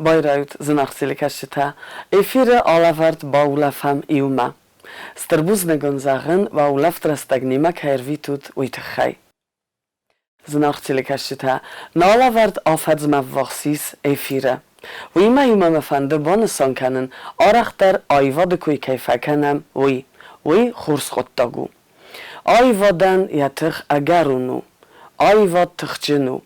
Байрайут, зынаргъ телекӕсджытӕ! Эфиры алӕвӕрд баулӕфӕм иумӕ. Стыр бузныг уын зӕгъын, уӕ улӕфт рӕстӕг немӕ кӕй ӕрвитут, уый тыххӕй. Зынаргъ телекӕсджытӕ, нӕ алӕвӕрд афӕдзмӕ ввахс ис эфиры. Уыимӕ иумӕ мӕ фӕнды банысан кӕнын, арӕхдӕр аивады кой кӕй фӕкӕнӕм, уый. Уый хорз хъуыддаг у. Аивадӕн йӕ тых ӕгӕрон у. Аивад тыхджын у.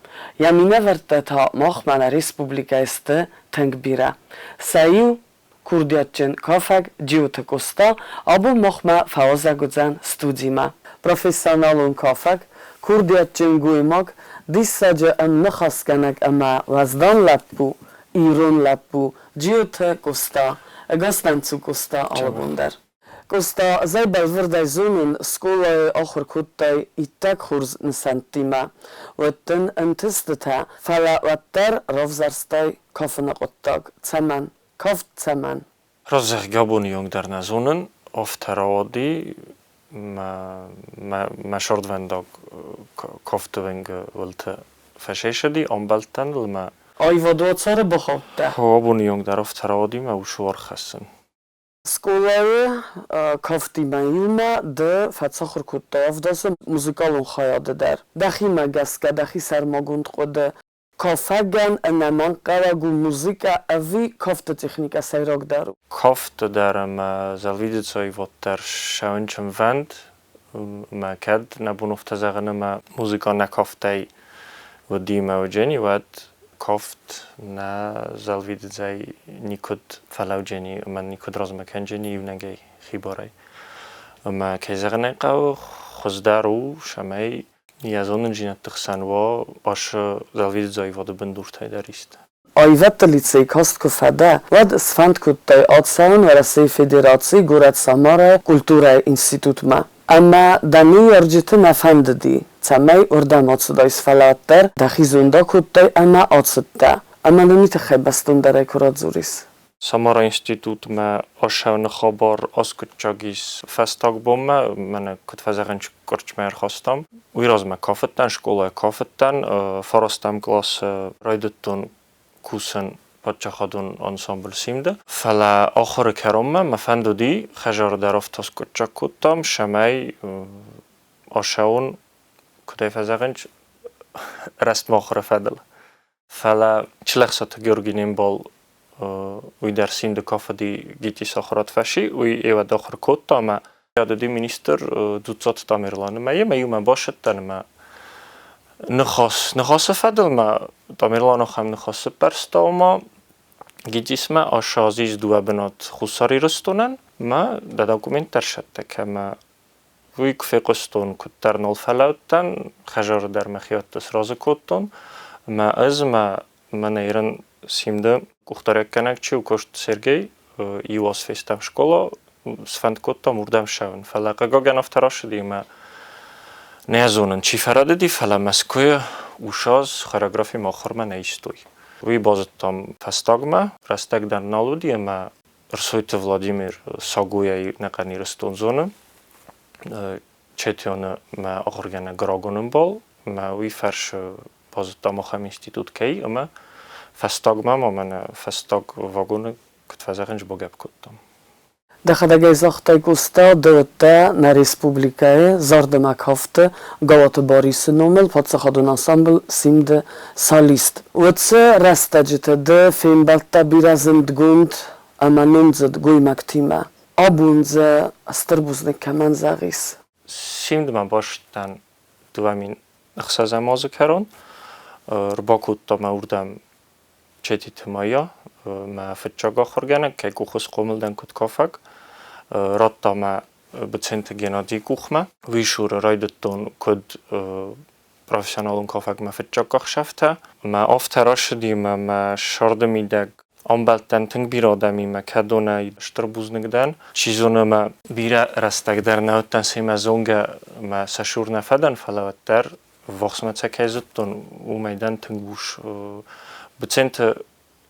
Йӕ минӕвӕрттӕ та махмӕ нӕ республикӕйы сты тынг бирӕ. Сӕ иу, курдиатджын кафӕг Джиоты Къоста, абон махмӕ фӕуазӕг уыдзӕн студимӕ. Профессионалон кафӕг, курдиатджын гоймаг, диссаджы ӕмныхасгӕнӕг ӕмӕ уӕздан лӕппу, ирон лӕппу Джиоты Къоста. Ӕгас нӕм цу, Къоста, алыбон дӕр. Къоста, ӕз ӕй бӕлвырдӕй зонын, скъолайы ахуыр кодтай иттӕг хорз нысӕнттимӕ. Уӕд дын ӕнтыстытӕ, фӕлӕ уӕддӕр равзӕрстай кафыны хъуыддаг. Цӕмӕн? Кафт цӕмӕн? Раст зӕгъгӕ, абоны онг дӕр нӕ зонын. Афтӕ рауади, мӕ сӕрдвӕндаг кафты уӕнгы уылты фӕсӕсыди, амбӕлдтӕн ыл мӕ. Аивад уацары бахаудтӕ? Абоны онг дӕр афтӕ рауади мӕ усы уаргъхӕссын. Скъолайы кафтимӕ иумӕ ды фӕцахуыр кодтай ӕвдадзы музыкалон хайады дӕр. Дӕхимӕ гӕсгӕ, дӕхи сӕрмагонд хъуыды, кафӕгӕн ӕнӕмӕнгхъӕуӕг у музыкӕ ӕви кафты техникӕ сӕйрагдӕр у? Кафты дӕр ӕмӕ зӕлвидыцаивад дӕр ссӕуынчынвӕнд, ӕмӕ кӕд нӕ бон афтӕ зӕгъын ӕмӕ музыкӕ нӕ кафтӕй уыди мӕ уыджени, уӕд кафт нӕ зӕлвидыдзӕй никуыд фӕлӕуджени ӕмӕ никуыд размӕ кӕнджени иунӕгӕй хибарӕй. Ӕмӕ, кӕй зӕгъын ӕй хъӕуы, хуыздӕр у, цӕмӕй йӕ зонындзинӕдты хсӕн уа ашы зӕлвидыдзаивады бындуртӕй дӕр ист. Аивӕдты лицей каст куы фӕдӕ, уӕд сфӕнд кодтай ацӕуын Уӕрӕсейы Федерацийы горӕт Самарайы культурӕйы институтмӕ. Ӕмӕ дӕ ныййарджыты нӕ фӕндыди, цӕмӕй уырдӕм ацыдаис, фӕлӕ уӕддӕр дӕхи зонд акодтай ӕмӕ ацыдтӕ. Ӕмӕ нын уый тыххӕй бӕстондӕрӕй куы радзурис. Самара институтмӕ ацӕуыны хабар аскъуыддзаг ис фӕстаг бонмӕ, мӕнӕ куыд фӕзӕгъынц, къуырчмӕ ӕрхастам. Уый размӕ кафыдтӕн, скъолайы кафыдтӕн, фарастӕм къласы райдыдтон кусын паддзахадон ансамбль «Симд-ы». Фӕлӕ ахуыры кӕронмӕ мӕ фӕнд уыди, хӕдзары дӕр афтӕ скъуыддзаг кодтам, цӕмӕй ацӕуон, куыд ӕй фӕзӕгъынц, рӕстмӕ ахуыры фӕдыл. Фӕлӕ Чилӕхсаты Георги не мбал уый дӕр Симды кафыди ГИТИС ахуырад фӕци, уый ӕвӕд ахуыр кодта ӕмӕ уыди министр Дзуццаты Тамерлан ӕмӕ йемӕ иумӕ басыдтӕн ӕмӕ ныхас ныхасы фӕдыл мӕ Тамерлан ахӕм ныхас сыппӕрста, ома ГИТИСмӕ ашы аз ис дыууӕ бынат Хуссар Ирыстонӕн мӕ дӕ документ дӕр сӕттӕ кӕмӕ. Уый куы фехъуыстон, куыддӕр нал фӕлӕудтӕн, хӕдзары дӕр мӕхиуӕтты сразы кодтон. Ӕмӕ ӕз мӕ мӕнӕ ирон Симды къухдариуӕггӕнӕг чи у, Косты Сергей, иу аз фестӕм скъола, сфӕнд кодтам уырдӕм ссӕуын. Фӕлӕ хъыгагӕн афтӕ рацыди, ӕмӕ нӕ зонын, чи фӕрӕдыди, фӕлӕ Мӕскуыйы уыцы аз хореографимӕ ахуырмӕ нӕ истой. Уый базыдтам фӕстагмӕ, рӕстӕг дӕр нал уыди ӕмӕ Рсойты Владимир Сагойӕ ӕнӕхъӕн Ирыстон зоны. Четионы мӕ ахуыргӕнӕг рагон ӕмбал, мӕ уый фӕрсы базыдтам ахӕм институт кӕй, ӕмӕ фӕстагмӕ ма мӕнӕ фӕстаг вагоны куыд фӕзӕгъынц, багӕпп кодтам. Дӕхӕдӕг ӕй загътай, Къоста, ды уыдтӕ нӕ республикӕйы зардӕмӕ кафты Галаты Барисы номыл паддзахадон ансамбль «Симд-ы» солист. Уыцы рӕстӕджыты ды фембӕлдтӕ бирӕ зындгонд ӕмӕ номдзыд гоймӕгтимӕ. Абон дзы стыр бузныг кӕмӕн зӕгъис? Симдмӕ баст дӕн 2006 азы кӕрон. Ӕрбакодта мӕ уырдӕм Четиты Майя, мӕ фыццаг ахуыргӕнӕг, кӕй къухы схъомыл дӕн куыд кафӕг. Радта мӕ Быценты Геннадийы къухмӕ. Уый цуры райдыдтон куыд профессионалон кафӕгмӕ фыццаг ӕхсӕвтӕ. Мӕ афтӕ рацыди ӕмӕ мӕ сӕрды мидӕг ӕмбӕлдтӕн тынг бирӕ адӕмимӕ, кӕдонӕй стыр бузныг дӕн. Чи зоны, мӕ бирӕ рӕстӕг дӕр нӕ уыдтӕн семӕ зонгӕ, мӕ сӕ сур нӕ фӕдӕн, фӕлӕ уӕддӕр ввахсмӕ сӕ кӕй зыдтон, уымӕй дӕн тынг буз. Быценты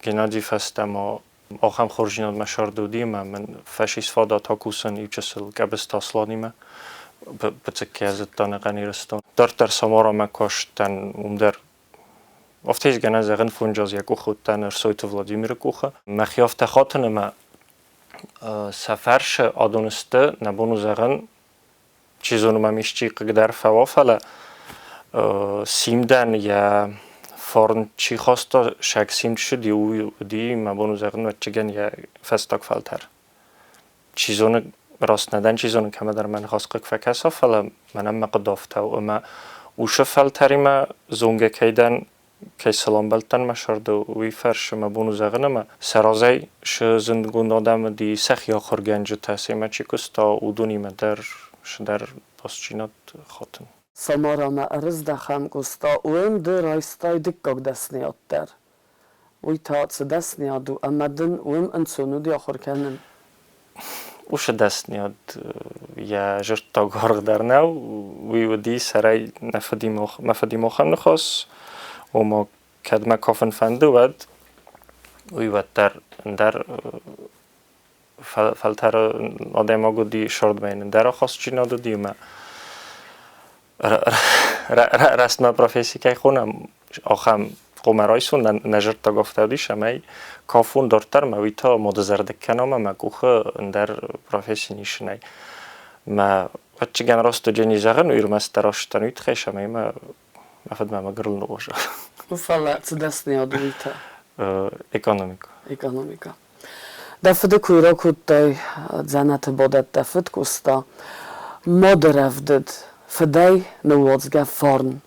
Геннадий фӕстӕ ма ахӕм хорздзинад мӕ сӕрды уыди ӕмӕ мын фӕцис фадат акусын иучысыл Къӕбысты Асланимӕ, Быцыккӕ зыдта ӕнӕхъӕн Ирыстон. Дарддӕр Самарамӕ кастӕн, уым дӕр Афтӕ ис гӕнӕн зӕгъын, фондз йӕ къухы уыдтӕн Ӕрсойты Владимиры къухы. Мӕхи афтӕ хатын ӕмӕ сӕ фӕрсы адон сты, нӕ бон у зӕгъын, чи зоны мӕм исчи хъыгдӕр фӕуа, фӕлӕ симдӕн йӕ фарн чи хаста, сӕг симд ссыди, уый уыди, мӕ бон у зӕгъын, ӕвӕццӕгӕн йӕ фӕстаг фӕлтӕр. Чи зоны, раст нӕ дӕн, чи зоны, кӕмӕдӕр мӕ ныхас хъыг фӕкӕса, фӕлӕ мӕнӕн мӕ хъуыды афтӕ у, ӕмӕ усы фӕлтӕримӕ зонгӕ кӕй дӕн, кӕй сыл амбӕлдтӕн мӕ сӕрды, уый фӕрсы мӕ бон у зӕгъын, ӕмӕ сӕ разӕй цы зындгонд адӕм уыди, сӕхи ахуыргӕнджытӕ семӕ чи куыста, уыдонимӕ дӕр цыдӕр бастдзинад хатын. Самарамӕ ӕрыздӕхӕм, Къоста, уым ды райстай дыккаг дӕсныйад дӕр. Уый та цы дӕсныйад у ӕмӕ дын уым ӕнцон уыди ахуыр кӕнын? Уыцы дӕсныйад йӕ зӕрддаг аргъ дӕр нӕу. Уый уыди сӕрӕй мӕ фыдимохӕн ныхас, ома кӕд мӕ кафын фӕнды, уӕд уый уӕддӕр ӕндӕр фӕлтӕры адӕймаг уыди, сырдмӕ йын ӕндӕр ахастдзинад уыди ӕмӕ рӕстмӕ професси кӕй хонӕм, ахӕм хъуамӕ райсон, нӕ зӕрддаг афтӕ уыдис, ӕмӕ кафон дарддӕр мӕ уый та модызӕрдыг кӕнон ӕмӕ мӕ къухы ӕндӕр професси нисы нӕй. Мӕ ӕвӕццӕгӕн раст уыди зӕгъын, уый ӕрмӕстдӕр растдӕн уый тыххӕй, цӕмӕй мӕ мӕ фыдмӕ мӕ гырыл ныгъуыза. Фӕлӕ цы дӕсныйад у уый та? Экономикӕ. Экономикӕ. Дӕ фыды куы ракодтай, дзӕнӕты бадӕд дӕ фыд Къоста, мады рӕвдыд, фыдӕй ныууадзгӕ фарн,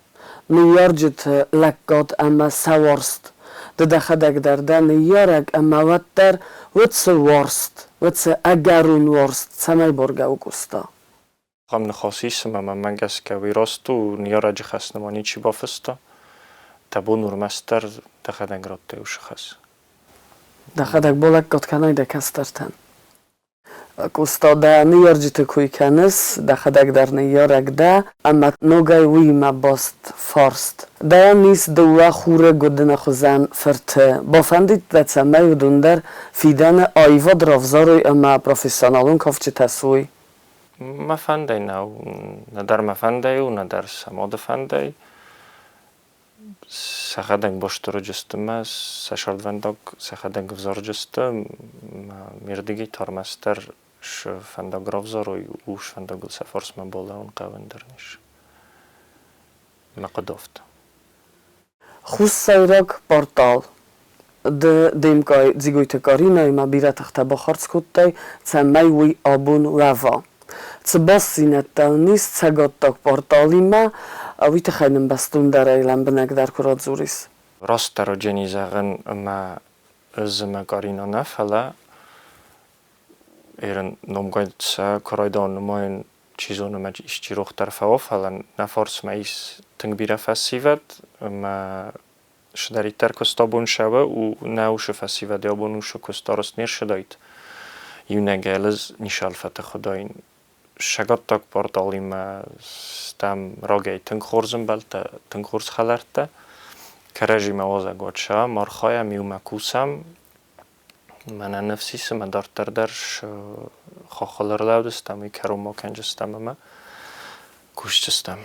ныййарджыты лӕггад ӕмӕ сӕ уарзт. Ды дӕхӕдӕг дӕр дӕ ныййарӕг ӕмӕ уӕддӕр уыцы уарзт, уыцы ӕгӕрон уарзт цӕмӕй баргӕ у, Къоста? Ахӕм ныхас ис, ӕмӕ мӕнмӕ гӕсгӕ уый раст у, ныййарӕджы хӕс нырма ничи бафыста. Дӕ бон у ӕрмӕстдӕр дӕхӕдӕг радтай уыцы хӕс. Дӕхӕдӕг балӕггад кӕнай дӕ кӕстӕртӕн. Къоста, дӕ ныййарджыты кой кӕныс, дӕхӕдӕг дӕр ныййарӕг дӕ, ӕмӕ ногӕй уыимӕ баст фарст. Дӕуӕн ис дыууӕ хуры гуыдыны хуызӕн фырты. Бафӕндид дӕ, цӕмӕй уыдон дӕр фидӕны аивад равзарой ӕмӕ профессионалон кафджытӕ суой? Мӕ фӕндӕй нӕу. Нӕдӕр мӕ фӕндӕй у, нӕдӕр сӕ мады фӕндӕй. Сӕхӕдӕг бостурыджысты мӕ сӕ сӕрдвӕндаг сӕхӕдӕг ӕвзарджысты. Ме рдыгӕй та ӕрмӕстдӕр цы фӕндаг равзарой, ус фӕндагыл сӕ фарсмӕ балӕууын хъӕуы ӕндӕр низ. Мӕ хъуыды афтӕ. Хуссайраг портал. Ды де мкъай Дзигойты Каринӕимӕ бирӕ тыхтӕ бахардз кодтай, цӕмӕй уый абон уӕва. Цы бастдзинӕдтӕ уын ис цӕгаттаг порталимӕ, уый тыххӕй нын бӕстондӕрӕй лӕмбынӕгдӕр куы радзурис. Растдӕр уыдзӕни зӕгъын, ӕмӕ ӕз ӕмӕ Каринӕ нӕ, фӕлӕ Ирын номгай сӕ куы райдайон нымайын, чи зоны, мӕ исчи рох дӕр фӕуа, фӕлӕ нӕ фарсмӕ ис тынг бирӕ фӕсивӕд ӕмӕ цыдӕриддӕр куыст абон цӕуы, у нӕ уыцы фӕсивӕд абон уыцы куыст арӕзт не рцыдаид. Иунӕг ӕлыз нисал фӕтых уыдаин. Сӕгаттаг порталимӕ стӕм рагӕй тынг хорз ӕмбӕлттӕ, тынг хорз хӕлӕрттӕ. Кӕрӕдзимӕ уазӕгуат сӕм, архайӕм, иумӕ кусӕм. Мӕнӕн ныфс ис, ӕмӕ дарддӕр дӕр хохыл ӕрлӕудзыстӕм, уый кӕронмӕ кӕнджыстӕм ӕмӕ кусджыстӕм.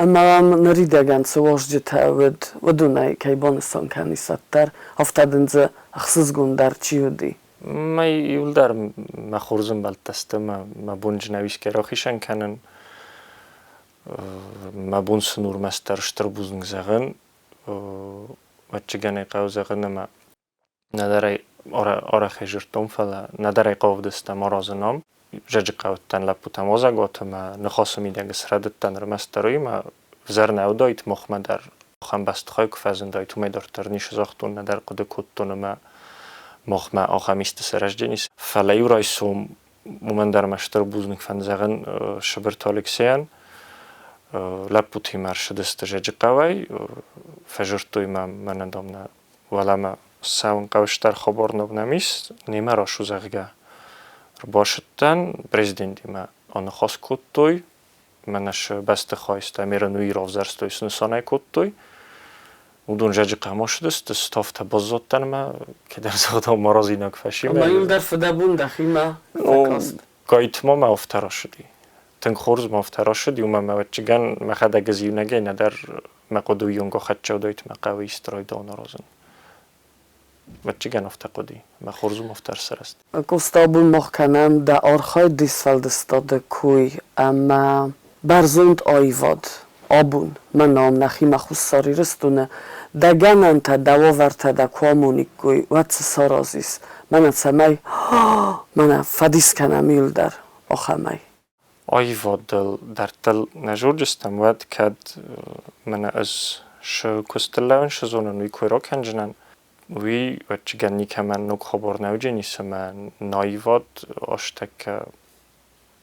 Ӕмӕ ам ныридӕгӕн цы уазджытӕ уыд, уыдонӕй кӕй банысан кӕнис уӕддӕр, афтӕ дын дзы ӕхсызгондӕр чи уыди? Мӕ иуылдӕр мӕ хорз ӕмбӕлттӕ сты, мӕ бон зынӕвисгӕ рахицӕн кӕнын. Мӕ бон сын у ӕрмӕстдӕр стыр бузныг зӕгъын. Ӕвӕццӕгӕн ӕй хъӕуы зӕгъын, ӕмӕ нӕдӕр ӕй арӕхӕй зыдтон, фӕлӕ нӕдӕр ӕй хъавыдыстӕм аразынӕн. Зӕджыхъӕуттӕн лӕппутӕм уазӕгуат ӕмӕ ныхасы мидӕг срӕдыдтӕн ӕрмӕстдӕр уый, ӕмӕ ӕвзӕр нӕ уыдаид махмӕ дӕр ахӕм бӕстыхай куы фӕзындаид, уымӕй дарддӕр ницы загътон, нӕдӕр хъуыды кодтон ӕмӕ махмӕ ахӕм исты сырӕзтис. Фӕлӕ иу райсом уымӕн дӕр мӕ стыр бузныг фӕнд зӕгъын Сыбырты Алексейӕн. Лӕппутимӕ ӕрцыдысты Зӕджыхъӕуӕй, фӕзырдтой мӕм, мӕнӕн дам нӕ уӕлӕмӕ цӕуын хъӕуы стӕр хабар ног нӕм ис, немӕ рацу, зӕгъгӕ. Ӕрбацыдтӕн, президентимӕ аныхас кодтой, мӕнӕ цы бӕстыхай Стамирӕн уый равзӕрстой, снысан ӕй кодтой. Уыдон зӕджы хъӕмӕ ссыдысты, ставтӕ баззадтӕн ӕмӕ кӕдӕр загъдау маразинаг фӕсивӕд. Ӕмӕ иуылдӕр фыдӕбон дӕхимӕ фӕкаст. Гайтма мӕ афтӕ рацыди. Тынг хорз ма афтӕ рацыд, иумӕ мӕ ӕвӕццӕгӕн мӕхӕдӕг ӕз иунӕгӕй нӕдӕр мӕ хъуыды уыйонг ахӕццӕ уыдаид мӕ хъӕуы истрой дон аразын. Ӕвӕццӕгӕн афтӕ хъуыди, мӕ хорз уым афтӕ ӕрцарӕзт. Къоста, абон мах кӕнӕм дӕ архайды сфӕлдыстады кой ӕмӕ бӕрзонд аивад. Абон мӕн ам нӕхимӕ Хуссар Ирыстоны дӕ гӕнӕнтӕ, дӕ уавӕртӕ дӕ куы амониккой, уӕд цы саразис? Мӕнӕ цӕмӕй, мӕнӕ фӕдис кӕнӕм иуылдӕр ахӕмӕй. Аивадыл дарддӕр нӕ зурджыстӕм, уӕд кӕд мӕнӕ ӕз шы куыстыл лӕууын шы зонын, уый кой ракӕнджынӕн, уый ӕвӕццӕгӕн никӕмӕн ног хабар нӕ уыдженис ӕмӕ наивад астӕккӕ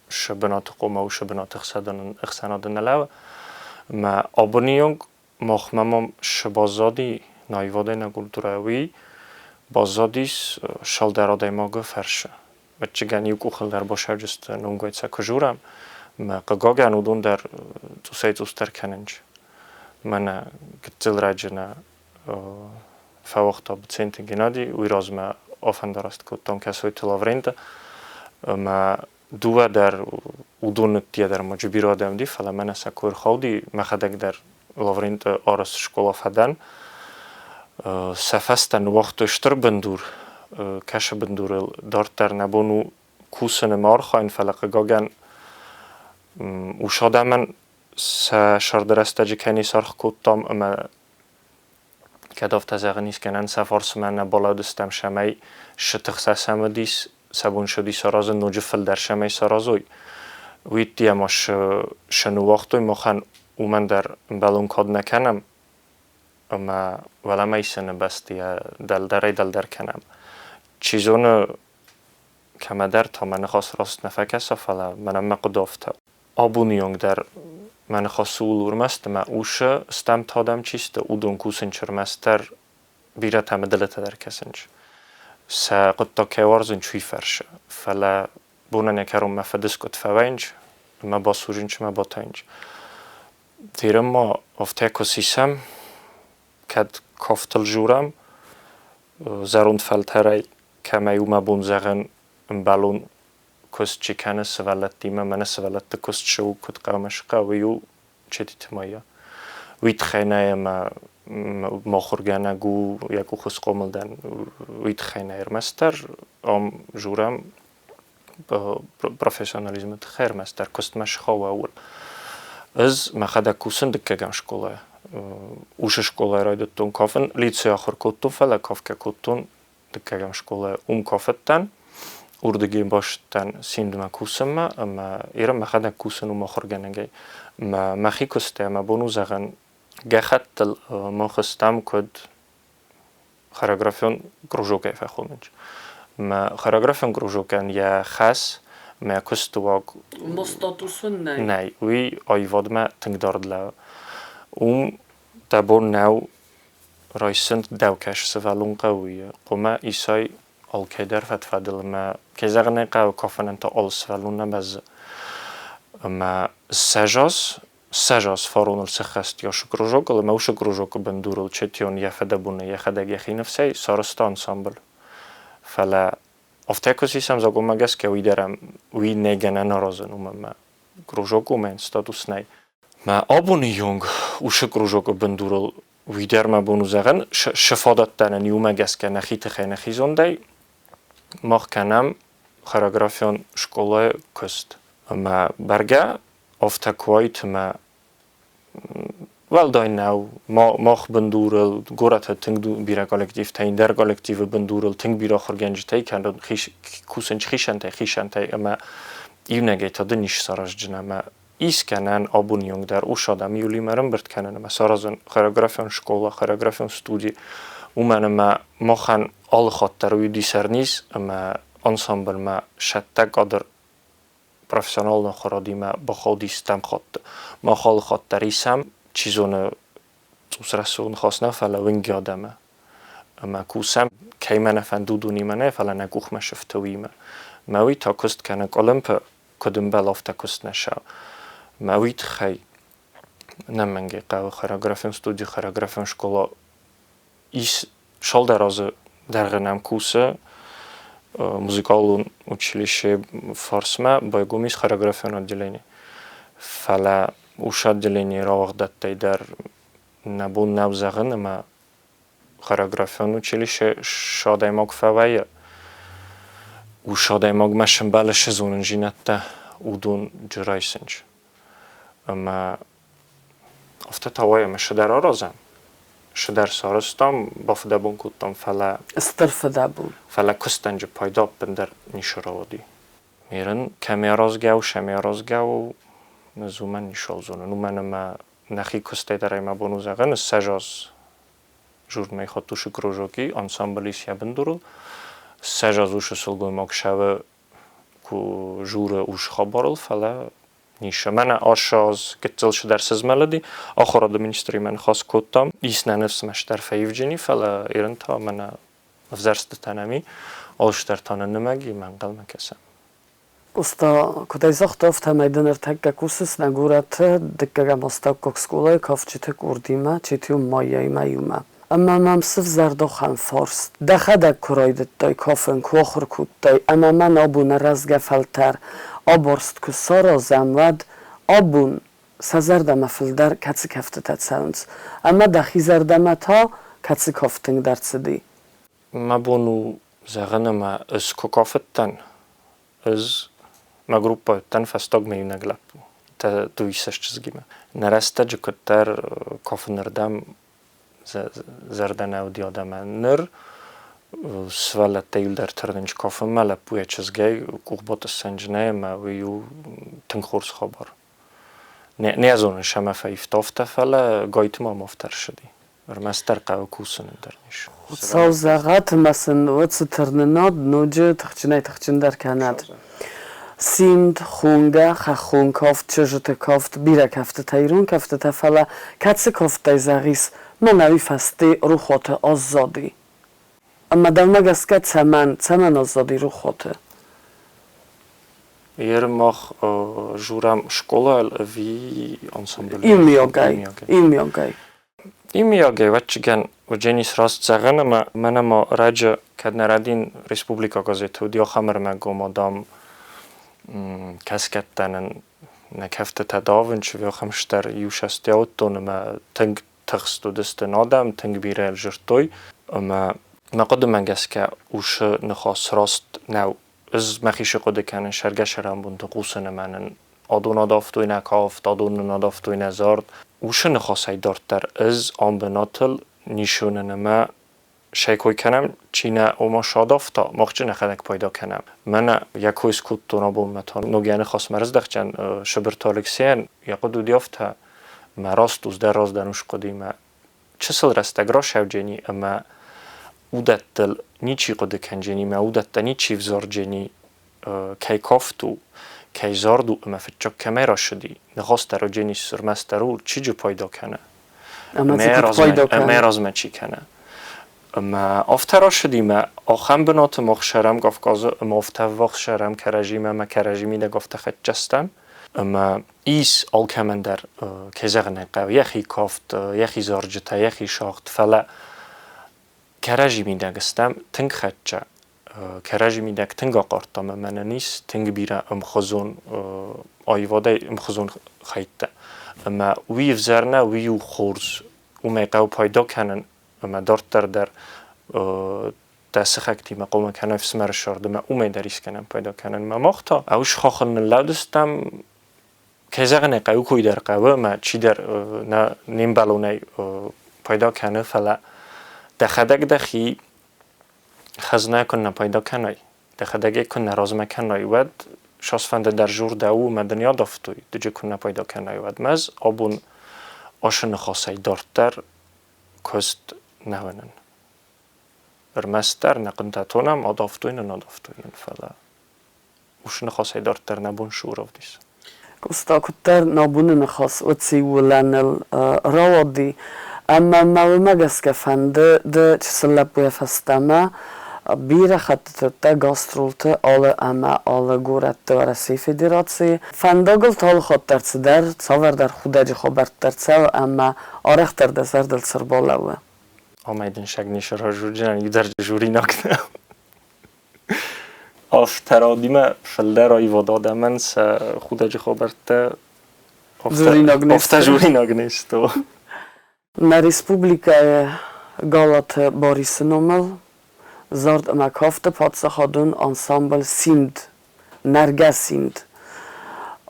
шы бынаты хъомӕ уышы бынаты ӕхсӕнады нӕ лӕууы. Ӕмӕ абоны онг махмӕ ма шы баззади наивадӕй нӕ культурӕ, уый баззадис цалдӕр адӕймагы фӕрсы. Ӕвӕццӕгӕн иу къухыл дӕр басӕрджысты номгай сӕ куы журӕм, ӕмӕ хъыгагӕн уыдон дӕр цъусӕй-цъусдӕр кӕнынц. Мӕнӕ гыццыл раджы нӕ фӕуагъта Быценты Геннади, уый размӕ афӕндараст кодтам Кӕсойты Лавренты. Ӕмӕ дыууӕ дӕр уыдон ныддийӕ дӕр ма бирӕ адӕм уыди, фӕлӕ мӕнӕ сӕ кой ӕрхауди, мӕхӕдӕг дӕр Лавренты арӕзт скъола фӕдӕн. Сӕ фӕстӕ ныууагътой стыр бындур, кӕсы бындурыл дарддӕр нӕ бон у кусын ӕмӕ архайын, фӕлӕ хъыгагӕн ус адӕмӕн сӕ сӕрды рӕстӕджы кӕй не саргъ кодтам ӕмӕ кӕд афтӕ зӕгъын ис гӕнӕн, сӕ фарсмӕ нӕ балӕудыстӕм, цӕмӕй шы тых сӕ цымыдис, сӕ бон шы уыди саразын, ноджы фылдӕр цӕмӕй саразой, уый ӕддейӕ шы ныууагътой махӕн уымӕн дӕр ӕмбӕлон кад нӕ кӕнӕм ӕмӕ уӕлӕмӕ исыны бӕсты йӕ дӕлдӕрӕй-дӕлдӕр кӕнӕм. Чи зоны, кӕмӕдӕр та мӕ ныхас раст нӕ фӕкӕса, фӕлӕ мӕнӕн мӕ хъуыды афтӕ у. Абоны онг дӕр мӕ ныхас ууыл у ӕрмӕст ӕмӕ усы стӕмтӕ адӕм чи сты, уыдон кусынц ӕрмӕстдӕр бирӕтӕ ӕмӕ дылытӕ дӕр кӕсынц. Сӕ хъуыддаг кӕй уарзынц, уый фӕрсы. Фӕлӕ бонӕн йӕ кӕронмӕ фӕдыскъуыд фӕвӕййынц ӕмӕ басудзынц ӕмӕ батайынц. Дерӕм ма афтӕ куы сисӕм, кӕд кафтыл журӕм, зӕронд фӕлтӕрӕй кӕмӕй у мӕ бон зӕгъын ӕмбӕлон куыст чи кӕны сывӕллӕттимӕ, мӕнӕ сывӕллӕтты куыст цы у, куыд хъуамӕ схъӕуы, уый у Четиты Майя. Уый тыххӕй нӕ ӕмӕ махуыргӕнӕг у, йӕ къухы схъомыл дӕн, уый тыххӕй нӕ ӕрмӕстдӕр ам журӕм профессионализмы тыххӕй ӕрмӕстдӕр куыстмӕ схауа ууыл. Ӕз мӕхӕдӕг кусын дыккӕгӕм скъолайы. Усы скъолайы райдыдтон кафын, лицейы ахуыр кодтон, фӕлӕ кафгӕ кодтон дыккӕгӕм скъолайы. Уым кафыдтӕн, уырдыгӕй бацыдтӕн симдмӕ кусынмӕ ӕмӕ Иры мӕхӕдӕг кусын уым ахуыргӕнӕгӕй. Мӕ мӕхи куыстӕй мӕ бон у зӕгъын, гӕххӕттыл мах стӕм куыд хореографион кружокӕй фӕхонынц. Мӕ хореографион кружокӕн йӕ хӕс, мӕ куысты уаг Уымӕ статус ын нӕй? Нӕй, уый аивадмӕ тынг дард лӕууы. Уым дӕ бон нӕу райсын дӕу кӕс сывӕллон хъӕуы, хъуамӕ исай алкӕйдӕр фӕд-фӕдыл ӕмӕ, кӕй зӕгъын ӕй хъӕуы, кафынӕн та алы сывӕллон нӕ бӕззы. Ӕмӕ ссӕдз аз фароныл сӕххӕст йӕ кружокыл ӕмӕ уыцы кружокы бындурыл Четион йӕ фыдӕбоны йӕхӕдӕг йӕхи ныфсӕй сарӕзта ансамбль. Фӕлӕ афтӕ куы сисӕм закъонмӕ гӕсгӕ, уый дӕр ӕм уый нӕй гӕнӕн аразын, уымӕн ӕмӕ кружок уымӕн статус нӕй. Мӕ абоны онг уыцы кружокы бындурыл уый дӕр мӕ бон у зӕгъын, шы фадӕттӕ нын иумӕ гӕсгӕ нӕхи тыхӕй нӕхи зондӕй мах кӕнӕм хореографион скъолайы куыст. Ӕмӕ бӕргӕ афтӕ куы уаид ӕмӕ уӕлдай нӕу, мах бындурыл горӕты тынг бирӕ коллективтӕ, ӕндӕр коллективы бындурыл тынг бирӕ ахуыргӕнджытӕй кӕнын кусынц хицӕнтӕй-хицӕнтӕй ӕмӕ иунӕгӕй та дын ис саразджын ӕмӕ ис гӕнӕн абоны онг дӕр ус адӕм иулимӕ ӕрӕмбырд кӕнын ӕмӕ саразын хореографион скъола, хореографион студи, уымӕн ӕмӕ махӕн алы хатт дӕр уый уыди сӕрниз ӕмӕ ансамблмӕ сӕттӕг кадр профессионалон ахуырадимӕ бахауди стӕм хатты. Мах алы хатт дӕр исӕм, чи зоны, цъус рӕсугъд ныхас нӕ, фӕлӕ уынги адӕмы. Ӕмӕ кусӕм, кӕимӕ нӕ фӕнды, уыдонимӕ нӕ, фӕлӕ нӕ къухмӕ сыфты уыимӕ. Мӕ уый та куыст кӕны къуылымпы, куыд ӕмбӕлы, афтӕ куыст нӕ сӕ. Мӕ уый тыххӕй ӕнӕмӕнгӕй хъӕуы хореографион студи, хореографион скъола. Ис цалдӕр азы дӕргъы нӕм кусы музыкалон училищейы фарсмӕ байгом ис хореографион отделение. Фӕлӕ уыцы отделенийы рауагъдӕттӕй дӕр нӕ бон нӕу зӕгъын, ӕмӕ хореографион училище цы адӕймаг фӕвӕййы, уыцы адӕймагмӕ сӕмбӕлы цы зонындзинӕдтӕ, уыдон джы райсынч. Ӕмӕ афтӕ та уайы, ӕмӕ цыдӕр аразӕм, цыдӕр сарӕзтам, бафыдӕбон кодтам, фӕлӕ Стыр фыдӕбон. Фӕлӕ куыстӕнджы пайда ӕппындӕр ницы рауади. Мерын кӕм аразгӕ у, сӕм аразгӕ у, ӕз уымӕн ницыуал зонын, уымӕн ӕмӕ нӕхи куыстӕй дӕр ӕй мӕ бон у зӕгъын, ссӕдз аз журнал Хаттушы кружоки ансамбль ис йӕ бындурыл. 20 аз уыцы сылгоймаг сӕвы куы журы ус хабарыл, фӕлӕ ницы. Мӕнӕ ацы аз гыццыл цыдӕр сызмӕлыди, ахуырады министримӕ ныхас кодтам. Ис нӕ ныфс мӕстдӕр фӕивджыни, фӕлӕ ирын та мӕнӕ ӕвзӕрстытӕ нӕм и, алцыдӕр та нын нымӕг и, мӕ ӕнхъӕлмӕ кӕсӕм. Къоста, куыд ӕй загъта, афтӕмӕй дын ӕртӕккӕ кусыс нӕ горӕты дыккӕгӕм астӕуккаг скъолайы кафджыты къордимӕ, Четион Майяимӕ иумӕ. Ӕмӕ мӕм сывзӕрд ахӕм фарст: дӕхӕдӕг куы райдыдтай кафын, куы ахуыр кодтай ӕмӕ мӕн абоны рӕзгӕ фӕлтӕр абарст куы саразӕм, уӕд абон сӕ зӕрдӕмӕ фылдӕр кӕцы кӕфтытӕ цӕуынц ӕмӕ дӕхи зӕрдӕмӕ та кӕцы кафт тынгдӕр цыди? Мӕ бон у зӕгъын, ӕмӕ ӕз куы кафыдтӕн, ӕз мӕ группӕ уыдтӕн фӕстагмӕ иунӕг лӕппу, дыууиссӕдз чызгимӕ. Нӕ рӕстӕджы куыддӕр кафынырдӕм зӕрдӕ нӕ уыди адӕмӕн. Ныр сывӕллӕттӕ иуылдӕр тырнынц кафынмӕ, лӕппуйӕ чызгӕй къухбатъыссӕнджынӕй ӕмӕ уый у тынг хорз хабар. Нӕ зонын, сӕмӕ фӕивта афтӕ, фӕлӕ гайтма ма афтӕ ӕрцыди. Ӕрмӕстдӕр хъӕуы кусын, ӕндӕр ницы. Хуыцау зӕгъӕд ӕмӕ сын уӕд цы тырнынад ноджы тыхджынӕй-тыхджындӕр кӕнӕд. Симд, хонгӕ, хӕххон кафт, чызджыты кафт, бирӕ кӕфтытӕ, ирон кӕфтытӕ, фӕлӕ кӕцы кафтӕй зӕгъис, мӕнӕ уый фӕсте рухуаты аззади? Ӕмӕ дӕумӕ гӕсгӕ цӕмӕн, цӕмӕн аззади рухуаты? Ер мах журам скъолайыл ӕви ансамблы? Иумиагӕй. Иумиагӕй. Иумиагӕй, ӕвӕццӕгӕн, Уыдженис раст зӕгъын ӕмӕ мӕнӕ ма раджы, кӕд нӕ рӕдин республикаг газеты уыди ахӕм ӕрмӕггома, дам, кӕсгӕттӕ нын нӕ кӕфтытӕ давынч, ахӕм стӕр иу сӕсте ауыдтон ӕмӕ тынг тыхст уыдысты адӕм, тынг бирӕ ӕлзырдтой. Ӕмӕ мӕ хъуыдымӕ гӕсгӕ усы ныхас раст нӕу. Ӕз мӕхи цы хъуыды кӕнын, сӕргӕ-сӕрӕнбонты хъусын ӕмӕ нын адон адавтой нӕ кафт, адон нын адавтой нӕ зард. Уыцы ныхасӕй дарддӕр ӕз ам бынатыл ницы уынын ӕмӕ сӕ кой кӕнӕм, чи нӕ ома садавта, мах чи нӕхӕдӕг пайда кӕнӕм. Мӕнӕ йӕ кой скодтон абонмӕ та ног йӕ ныхасмӕ рыздӕхтӕн Сыбырты Алексейӕн, йӕ хъуыды уыди афтӕ, мӕ раст ус дӕр раздӕр ус хъуыди мӕ чысыл рӕстӕг расӕуджени ӕмӕ уыдӕттыл ничи хъуыды кӕнджени мӕ уыдӕттӕ ничи взарджени кӕй кафт у, кӕй зард у ӕмӕ фыццаг кӕмӕй рацыди, ныхас дӕр уыджени ӕрмӕстдӕр у, чи джы пайда кӕны. Ӕмӕ дзы куыд пайда кӕны? Ӕмӕ размӕ чи кӕны. Ӕмӕ афтӕ рацыди мӕ ахӕм бынаты мах сӕрӕм Кавказы ӕмӕ афтӕ ӕввахс сӕрӕм кӕрӕдзимӕ ӕмӕ кӕрӕдзи мидӕг афтӕ хӕццӕ стӕм. Ӕмӕ ис алкӕмӕн дӕр, кӕй зӕгъын ӕй хъӕуы, йӕхи кафт, йӕхи зарджытӕ, йӕхи сагъд, фӕлӕ кӕрӕдзи мидӕг стӕм тынг хӕццӕ. Кӕрӕдзи мидӕг тынг ахъардтам ӕмӕ нын ис тынг бирӕ ӕмхуызон аивадӕй ӕмхуызон хӕйттӕ. Ӕмӕ уый ӕвзӕр нӕ, уый у хорз. Уымӕй хъӕуы пайда кӕнын ӕмӕ дарддӕр дӕр дӕ сыхӕгтимӕ хъуамӕ кӕнай ӕфсымӕры сӕрд ӕмӕ уымӕй дӕр искӕнӕм пайда кӕнынмӕ. Мах та ӕвыс хохыл ныллӕудыстӕм, кӕй зӕгъын ӕй хъӕуы, кой дӕр хъӕуы ӕмӕ чидӕр нӕ не мбӕлонӕй пайда кӕны, фӕлӕ дӕхӕдӕг дӕхи хӕзнайӕ куыннӕ пайда кӕнай, дӕхӕдӕг ӕй куыннӕ размӕ кӕнай, уӕд цасфӕнды дӕр зурдӕ у ӕмӕ дын ӕдавтой, дыджы куыннӕ пайда кӕнай, уӕд мӕ ӕз абон ашы ныхасӕй дарддӕр куыст нӕ уынын. Ӕрмӕстдӕр нӕ хъуынтӕ тонӕм, адавтой нын, адавтой нын, фӕлӕ уыцы ныхасӕй дарддӕр нӕ бон цы у равдисын? Къоста куыддӕр нӕ боны ныхас уыци уылӕныл рауади, ӕмӕ мӕ уымӕ гӕсгӕ фӕнды ды чысыл лӕппуйӕ фӕстӕмӕ бирӕ хӕттыты уыдтӕ гастролты алы ӕмӕ алы горӕтты Уӕрӕсейы Федерацийы. Фӕндагыл та алыхатт дӕр цыдӕр, цавӕрдӕр худӕджы хабӕрттӕ рцӕуы ӕмӕ арӕхдӕр дӕ зӕрдыл цы рбалӕууы? Омӕ дын сагнесы разурджынӕн иу дӕр журинаг нӕу. Афтӕ радимӕ фылдӕр аивад адӕмӕн сӕ худӕджы хабӕрттӕ Дзуринаг не Офтӕ журинаг не сты. Нӕ республикӕйы Галаты Борисы номыл зард ӕмӕ кафты паддзахадон ансамбль «Симд», нӕргӕ «Симд».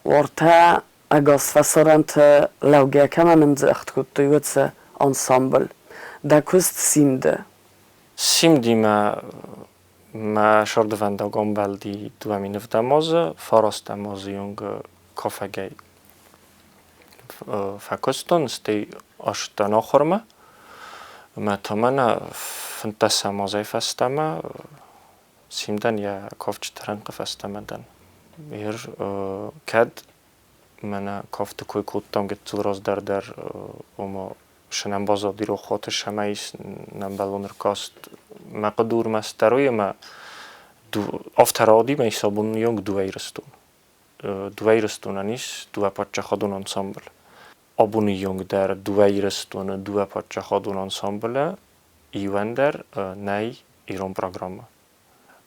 Уартӕ ӕгас фӕсарӕнты лӕугӕ кӕмӕн ӕмдзӕгъд кодтой, уыцы ансамбль. Дӕ куыст «Симд-ы». Симдимӕ мӕ сӕрдывӕндаг ӕмбӕлди 2007 азы, фарастӕм азы онг кафӕгӕй фӕкуыстон, стӕй ацыдтӕн ахуырмӕ. Ӕмӕ та мӕнӕ 15-ӕм азӕй фӕстӕмӕ Симдӕн йӕ кафджыты рӕнхъы фӕстӕмӕ дӕн. Ер кӕд мӕнӕ кафты кой кодтам гыццыл раздӕр дӕр, ома сынӕм баззад ирохуаты сӕмӕ ис нӕмбӕлон ӕркаст мӕ хъуыдурмӕ стӕрой ӕмӕ афтӕ рауди мӕ ис абон йонг дыууӕ Ирыстон. Дыууӕ Ирыстонӕн ис дыууӕ паддзахадон ансамбль. Абоны йонг дӕр дыууӕ Ирыстоны дыууӕ паддзахадон ансамблы иуӕн дӕр нӕй ирон программӕ.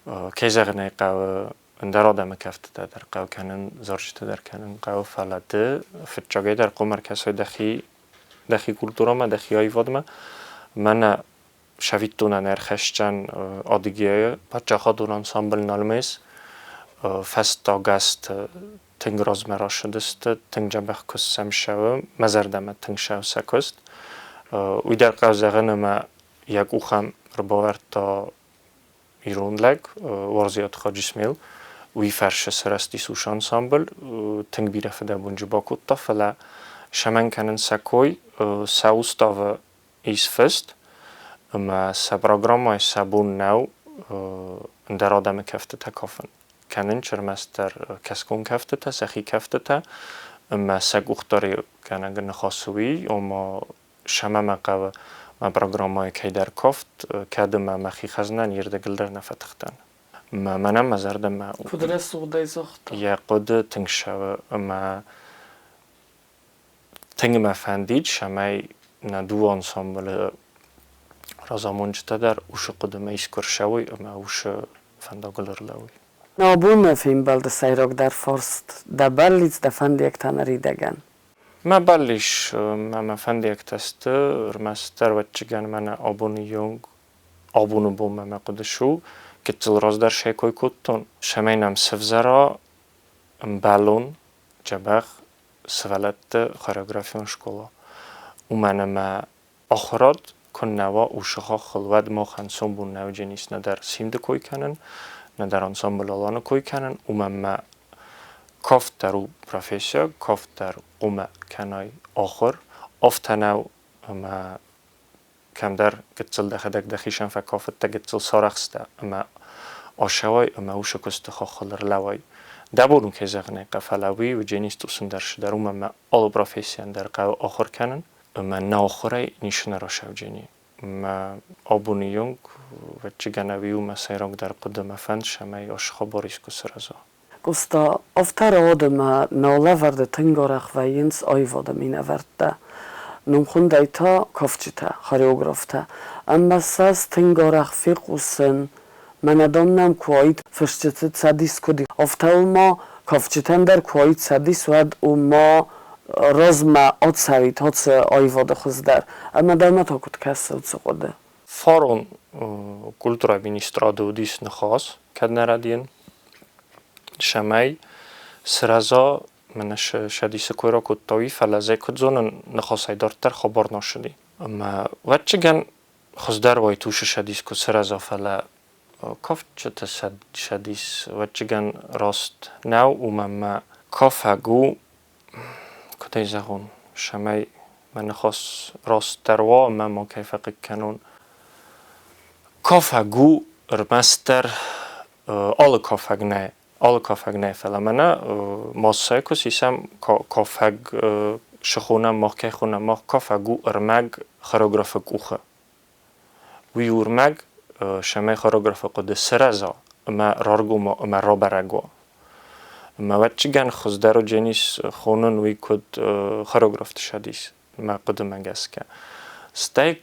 Кӕй зӕгъын ӕй хъӕуы, ӕндӕр адӕмы кӕфтытӕ дӕр хъӕуы кӕнын, зарджытӕ дӕр кӕнын хъӕуы, фӕлӕ ды фыццагӕй дӕр хъуамӕ ӕркӕсай дӕхи культурӕмӕ, дӕхи аивадмӕ. Мӕнӕ сӕвиттонӕн ӕрхӕсдзӕн Адыгейы паддзахадон ансамбль «Налмэс». Фӕстаг азты тынг размӕ рацыдысты, тынг дзӕбӕх куыст сӕм цӕуы, мӕ зӕрдӕмӕ тынг цӕуы сӕ куыст. Уый дӕр хъӕуы зӕгъын ӕмӕ йӕ къухӕм ӕрбавӕрдта ирон лӕг Уарзиаты Хаджисмел. Уый фӕрсы сырӕзтис уыцы ансамбль, тынг бирӕ фыдӕбонджы бакодта, фӕлӕ сӕмӕн кӕнын сӕ кой, сӕ уставы ис фыст, ӕмӕ сӕ программӕйы сӕ бон нӕу ӕндӕр адӕмы кӕфтытӕ кафын. Кӕнын ӕрмӕстдӕр кӕсгон кӕфтытӕ, сӕхи кӕфтытӕ, ӕмӕ сӕ къухдариуӕггӕнӕг ныхасы уый, ома сӕмӕ мӕ хъӕуы мӕ программӕйы кӕйдӕр кафт, кӕд ӕмӕ мӕхи хӕзнайӕн йе рдӕгыл дӕр нӕ фӕтыхтӕн. Мӕ мӕнӕн мӕ зӕрдӕмӕ Куыд рӕсугъдӕй загъта. Йӕ хъуыды тынг ссӕуы ӕмӕ тынг мӕ фӕндид, цӕмӕй нӕ дыууӕ ансамблы разамонджытӕ дӕр уыцы хъуыдымӕ искуы ӕрцӕуой ӕмӕ уыцы фӕндагыл ӕрлӕууой. Абоны фембӕлды сӕйрагдӕр фарст дӕ бӕллиц, дӕ фӕндиӕгтӕ ныридӕгӕн. Мӕ бӕллиц ӕмӕ мӕ фӕндиӕгтӕ сты, ӕрмӕстдӕр ӕвӕццӕгӕн мӕнӕ абоны онг, абоны бонмӕ мӕ хъуыды цы у, гыццыл раздӕр сӕ кой кодтон, цӕмӕй нӕм сӕвзӕра ӕмбӕлон, дзӕбӕх сывӕллӕтты хореографион скъола. Уымӕн ӕмӕ ахуырад куыннӕ уа уыцы хаххыл, уӕд мах ӕнцон бон нӕ уыдзӕнис нӕдӕр симды кой кӕнын, нӕдӕр ансамбль Аланы кой кӕнын, уымӕн ӕмӕ кафт дӕр у профессия, кафт дӕр хъуамӕ кӕнай ахуыр. Афтӕ нӕу, ӕмӕ кӕмдӕр гыццыл дӕхӕдӕг дӕхицӕн фӕкафыдтӕ, гыццыл сарӕхстӕ ӕмӕ ацӕуай ӕмӕ уыцы куысты хаххыл ӕрлӕууай. Дӕ бон у, кӕй зӕгъын ӕй хъӕуы, фӕлӕ уый уыдзӕнис цъусындӕр цыдӕр, уымӕн ӕмӕ алы профессийӕн дӕр хъӕуы ахуыр кӕнын ӕмӕ нӕ ахуырӕй ницы нӕ рацӕудзӕни. Мӕ абоны онг ӕвӕццӕгӕн ӕви у мӕ сӕйрагдӕр хъуыды, мӕ фӕнд, цӕмӕй ацы хабар искуы сырӕза. Къоста, афтӕ рауад ӕмӕ нӕ алӕвӕрды тынг арӕх вӕййынц аивады минӕвӕрттӕ. Номхуындӕй та кафджытӕ, хореографтӕ. Ӕмӕ сӕ ӕз тынг арӕх фехъусын, мӕнӕ дам нӕм куы уаид фысджыты цӕдис куыд, афтӕ ма кафджытӕн дӕр куы уаид цӕдис, уӕд уымӕ размӕ ацӕуид ацы аивады хуыздӕр. Ӕмӕ дӕумӕ та куыд кӕсы уыцы хъуыды? Фарон культурӕйы министрады уыдис ныхас, кӕд нӕ рӕдийын, цӕмӕй сырӕза мӕнӕ сӕдисы кой ракодта уый, фӕлӕ дзы куыд зонын, ныхасӕй дарддӕр хабар нӕ ссыди. Ӕмӕ ӕвӕццӕгӕн хуыздӕр уайд уыцы сӕдис куы сырӕза, фӕлӕ кафджыты сӕдис ӕвӕццӕгӕн раст нӕу, уымӕн ӕмӕ кафӕг у, куыд ӕй зӕгъон, цӕмӕй мӕ ныхас растдӕр уа ӕмӕ макӕй фӕхъыг кӕнон. Кафӕг у ӕрмӕстдӕр алы кафӕг нӕ, алы кафӕг нӕ, фӕлӕ мӕнӕ массӕйы куы сисӕм, кафӕг цы хонӕм, мах кӕй хонӕм, мах кафӕг у ӕрмӕг хореографы къухы. Уый у ӕрмӕг, цӕмӕй хореографы хъуыды сырӕза ӕмӕ раргом уа ӕмӕ рабӕрӕг уа. Ӕмӕ ӕвӕццӕгӕн хуыздӕр уыдзӕнис хонын уый куыд хореографты сӕдис, мӕ хъуыдымӕ гӕсгӕ. Стӕй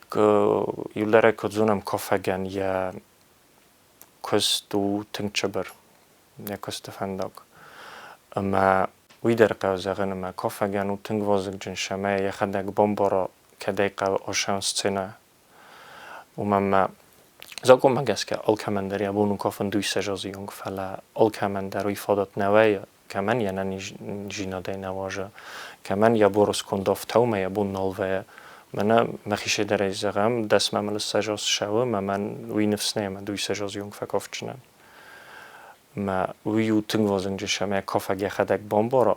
иулӕрӕй куыд зонӕм, кафӕгӕн йӕ куыст у тынг цыбыр, йӕ куысты фӕндаг. Ӕмӕ Уый дӕр хъӕуы зӕгъын, ӕмӕ кафӕгӕн у тынг вазыгджын, цӕмӕй йӕхӕдӕг бамбара, кӕдӕй хъӕуы асӕн сценӕ. Уымӕн ӕмӕ закъонмӕ гӕсгӕ алкӕмӕн дӕр йӕ бон у кафын дыууиссӕдз азы онг, фӕлӕ алкӕмӕн дӕр уый фадат нӕ вӕййы, кӕмӕн йе нӕниздзинадӕй нӕ уарзы, кӕмӕн йӕ буарысконд ӕфтаумӕ йӕ бон нал вӕййы. Мӕнӕ мӕхицӕй дӕр ӕй зӕгъӕм, дӕсмӕ мыл ссӕдз аз ссӕуы, ӕмӕ мӕн уый ныфс нӕй, ӕмӕ дыууиссӕдз азы онг фӕкафджынӕн. Ӕмӕ уый у тынг вазыгджын, цӕмӕй кафӕг йӕхӕдӕг бамбара,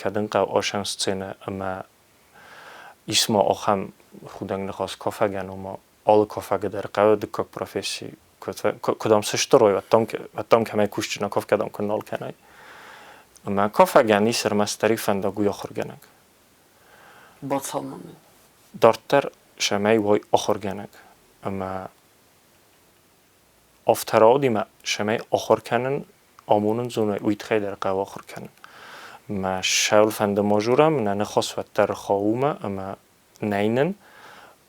кӕд ын хъӕуы асӕн сценӕ ӕмӕ ис ма ахӕм худӕг ныхас кафӕгӕн, ома алы кафӕгы дӕр хъӕуы дыккаг професси. Куыд ам сыстырой, уӕд дам кӕмӕй кусджын, кафгӕ дам куы нал кӕнай. Ӕмӕ кафӕгӕн ис ӕрмӕстдӕр иу фӕндаг, уый ахуыргӕнӕг. Бацамонын. Дарддӕр цӕмӕй уой ахуыргӕнӕг. Ӕмӕ афтӕ рауди, цӕмӕй ахуыр кӕнын амонын зоной, уый тыххӕй дӕр хъӕуы ахуыр кӕнын. Мӕ сӕуыл фӕнды ма журӕм, нӕ ныхас уӕддӕр хауы ӕмӕ нӕй нын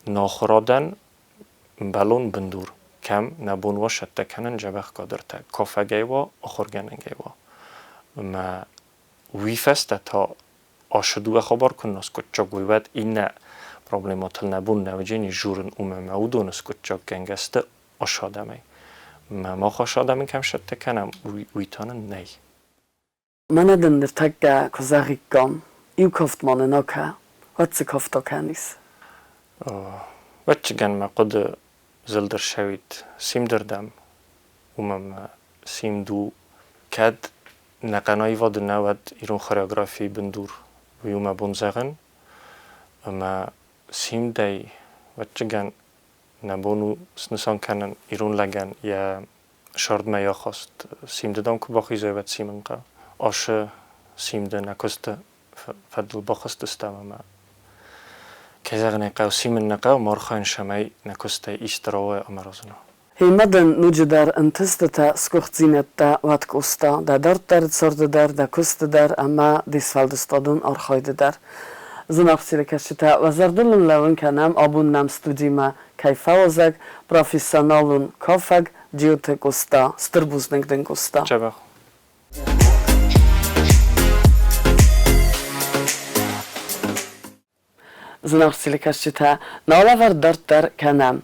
нӕ ахуырадӕн ӕмбӕлон бындур, кӕм нӕ бон уа сӕттӕ кӕнын дзӕбӕх кадртӕ, кафӕгӕй уа, ахуыргӕнӕгӕй уа. Ӕмӕ уый фӕстӕ та ашы дыууӕ хабар куы нӕ скъуыддзаг уой, уӕд иннӕ проблемӕтыл нӕ бон нӕ уыдзӕни журын, уымӕ ӕмӕ уыдоны скъуыддзаггӕнгӕ сты ас адӕмӕй. Мӕ мах ас адӕмы кӕм сӕттӕ кӕнӕм, уый та нын нӕй. Мӕнӕ дын ныртӕккӕ куы зӕгъиккам, иу кафт ма нын акӕ, уӕд цы кафт акӕнис? Ӕвӕццӕгӕн мӕ хъуыды зылд ӕрцӕуид Симдырдӕм, уымӕн ӕмӕ Симд у, кӕд нӕхъӕн аивады нӕ, уӕд ирон хореографийы бындур, уый у мӕ бон зӕгъын. Ӕмӕ Симдӕй, ӕвӕццӕгӕн, нӕ бон у снысан кӕнын ирон лӕгӕн йӕ сӕрдмӕ йӕ ахаст. Симды дам куы бахизай, уӕд симын хъӕуы. Ашы симды нӕ куысты фӕдыл бахызтыстӕм ӕмӕ кӕй зӕгъын ӕй хъӕуы, симын нӕ хъӕуы, ма архайын, цӕмӕй нӕ куыстӕй исты рауайа ӕмӕ разына. Гъемӕ дын ноджыдӕр ӕнтыстытӕ, сгуыхтдзинӕдтӕ уӕд, Къоста, дӕ дарддӕры царды дӕр, дӕ куысты дӕр ӕмӕ де сфӕлдыстадон архайды дӕр. Зынаргъ телекӕсджытӕ, уӕ зӕрдыл уын лӕууын кӕнӕм, абон нӕм студимӕ кӕй фӕуазӕг профессионалон кафӕг Джиоты Къоста. Стыр бузныг дын, Къоста. Дзӕбӕх. Зынаргъ телекӕсджытӕ, нӕ алӕвӕрд дарддӕр кӕнӕм.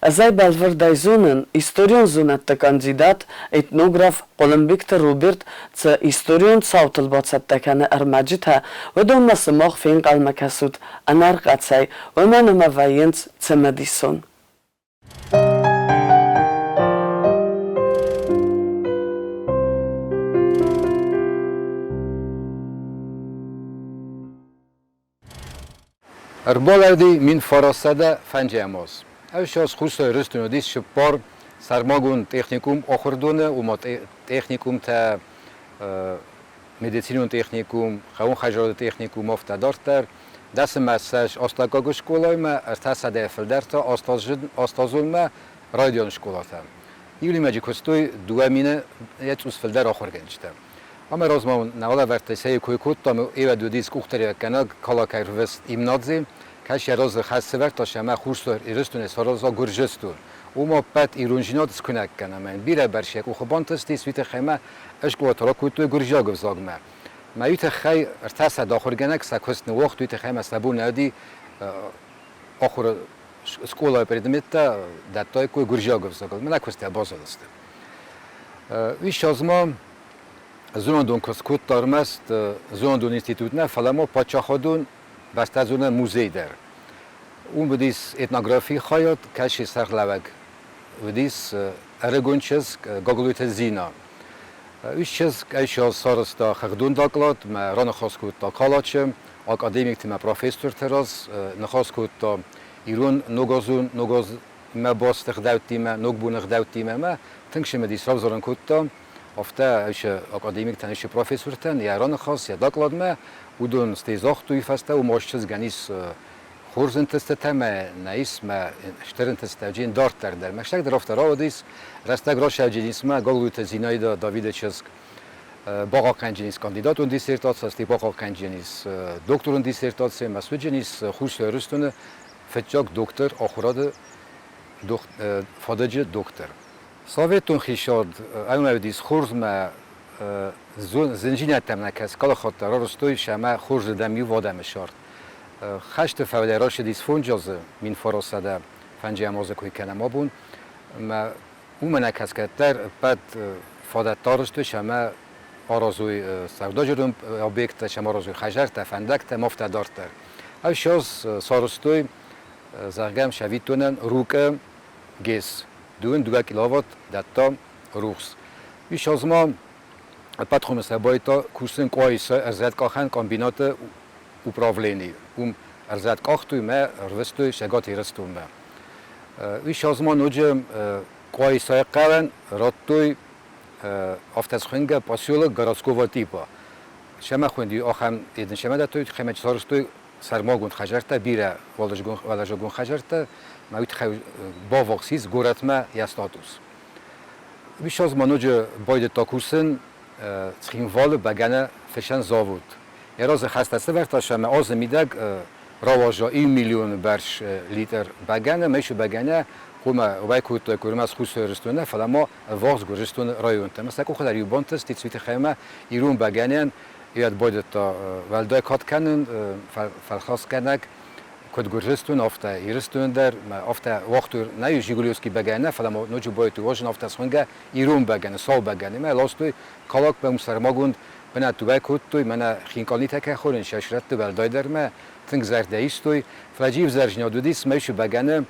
Ӕз ӕй бӕлвырдӕй зонын, историон зонӕдты кандидат, этнограф Хъуылымбегты Роберт цы историон цаутыл бацӕттӕ кӕны ӕрмӕджытӕ, уыдонмӕ сымах фенхъӕлмӕ кӕсут ӕнӕрхъӕцӕй, уымӕн ӕмӕ вӕййынц цымыдисон. Ӕрбалӕуди 1905 аз. Ӕвсӕз Хуссар Ирыстоны уыдис цыппар сӕрмагонд техникум ахуырдоны, ома техникумтӕ, медицинон техникум, хъӕууон техникум, афтӕ дарддӕр. Дӕсымӕ астӕуккаг скъолаймӕ, ӕртӕсӕдӕйӕ фылдӕр та астазонмӕ райдиан скъолатӕ. Иулимӕджы куыстой 2000 йӕ цъус фылдӕр ахуыргӕнджытӕ. Ӕмӕ размӕ нӕ алӕвӕрдтӕй сӕ кой кодтам, ивӕд уыдис къухдариуӕггӕнӕг Калакӕй ӕрвыст Имнадзе, кӕцы йӕ разы хӕс сӕвӕрдта ӕмӕ Хуссар Ирыстонӕй сараза Гуырдзыстон. Уым ӕппӕт ирондзинад скуынӕг кӕнӕм. Бирӕ бӕрц йӕ къухы бантыстис, уый тыххӕй ма скъолатӕ ракодтой гуырдзиаг ӕвзагмӕ. Мӕ уый тыххӕй ӕртӕсӕдӕ ахуыргӕнӕг сӕ куыст ныууагътой, уый тыххӕй ма сӕ бон нӕ уыди ахуыры скъолайы предметтӕ дӕттаиккой гуырдзиаг ӕвзагыл. Мӕнӕ куыстӕ баззадысты. Уый ссӕдзмӕ зонадон куыст кодта ӕрмӕст зонадон институт нӕ, фӕлӕ ма паддзахадон бӕстӕзонӕн музей дӕр. Уым уыдис этнографийы хайад, кӕцы сӕргълӕууӕг уыдис ӕрыгон чызг Гаглойты Зина. Уый чызг ӕй сарӕзта хыгъдон доклад, мӕ раныхас кодта Калачы, академиктимӕ профессорты раз ныхас кодта ирон ногазон ногазмӕ баст ӕгъдӕуттимӕ, ногбоны ӕгъдӕуттимӕ ӕмӕ тынг цымыдис равзарын кодта. Афтӕ академиктӕн, профессортӕн йӕ раныхас, йӕ докладмӕ уыдон стӕй загътой фӕстӕ, уым чызгӕн ис хорз ӕнтыстытӕ мӕ нӕ ис, мӕ стыр ӕнтыстытӕ дарддӕр дӕр. Мӕстӕг дӕр афтӕ рауадис, рӕстӕг расӕвджынисмӕ Галуйты Зинаида Давиды чызг бахъахъхъӕнджынис кандидатон диссертаци, стӕй бахъахъхъӕнджынис докторон диссертаци, ӕмӕ суыджынис Хуссар Ирыстоны фыццаг доктор, ахуырады фадыджы доктор. Советон хицауад ӕмӕ уыдис хорзмӕ. Зындзинӕдтӕм нӕ кӕсгӕ хатт ӕрӕрыстой ӕмӕ хорзырдӕм иу адӕмы сӕрд. Хӕсты фӕлӕ рацыдис фондз 1900 фӕнджӕм азы куы кӕнӕм абон. Ӕмӕ уымӕ нӕ кӕсгӕ дӕр ӕппӕт фадӕттӕ арӕзтой ӕмӕ аразой сӕудӕджерон объекттӕ, сӕм аразой хӕдзӕрттӕ, фӕндӕгтӕ ӕмӕ афтӕ дарддӕр. Ӕвсӕз сарӕзтой, зӕгъӕм, сӕвиттонӕн Рукъы ГЭС дыууын дыууӕ киловатт дӕтта рухс. Ис азмӕ ӕппӕт хъомысӕй байдыдта кусын Къуайсы ӕрзӕткъахӕн комбинаты управлени. Уым ӕрзӕт къахтой мӕ ӕрвыстой Цӕгат Ирыстонмӕ. Ис азмӕ ноджы Къуайсайы хъӕуӕн радтой афтӕ схуынгӕ поселок городского типа. Сӕмӕ хуынди ахӕм едын дӕттой, хӕмӕ сарӕзтой сӕрмагонд хӕдзӕрттӕ, бирӕ уӕлазыгон хӕдзӕрттӕ, мӕ уый тыххӕй баввахс ис горӕтмӕ йӕ статус. Уый ма ноджы байдыдта кусын Цхинвалы бӕгӕны фыссӕн завод. Йӕ разы хӕстӕ сӕвӕрдта ӕмӕ азы мидӕг рауаза иу миллионы бӕрц литр бӕгӕны, мӕ бӕгӕны хъуамӕ уӕй кодтой Куырмӕс Хуссар Ирыстоны, фӕлӕ ма ӕввахс Гуырдзыстоны районтӕм. Сӕ къухы дӕр иу бантыст, уый тыххӕй ӕмӕ ирон бӕгӕныйӕн йӕ байдыдта уӕлдай кад кӕнын, фӕлхасгӕнӕг куыд Гуырдзыстон, афтӕ Ирыстон дӕр, афтӕ уагътой нӕ Жигулевский бӕгӕны, фӕлӕ ма ноджы байдыдтой уазын афтӕ схуынгӕ ирон бӕгӕны, сау бӕгӕны. Мӕ ластой Калакмӕ уым сӕрмагонд бынӕтты уӕй кодтой, мӕнӕ хинкъалнитӕ кӕй хонынц, сӕ срӕтты уӕлдайдӕр мӕ тынг зӕрдӕ истой. Фӕлӕ джи ӕвзӕрзинад уыдис, мӕ исы бӕгӕны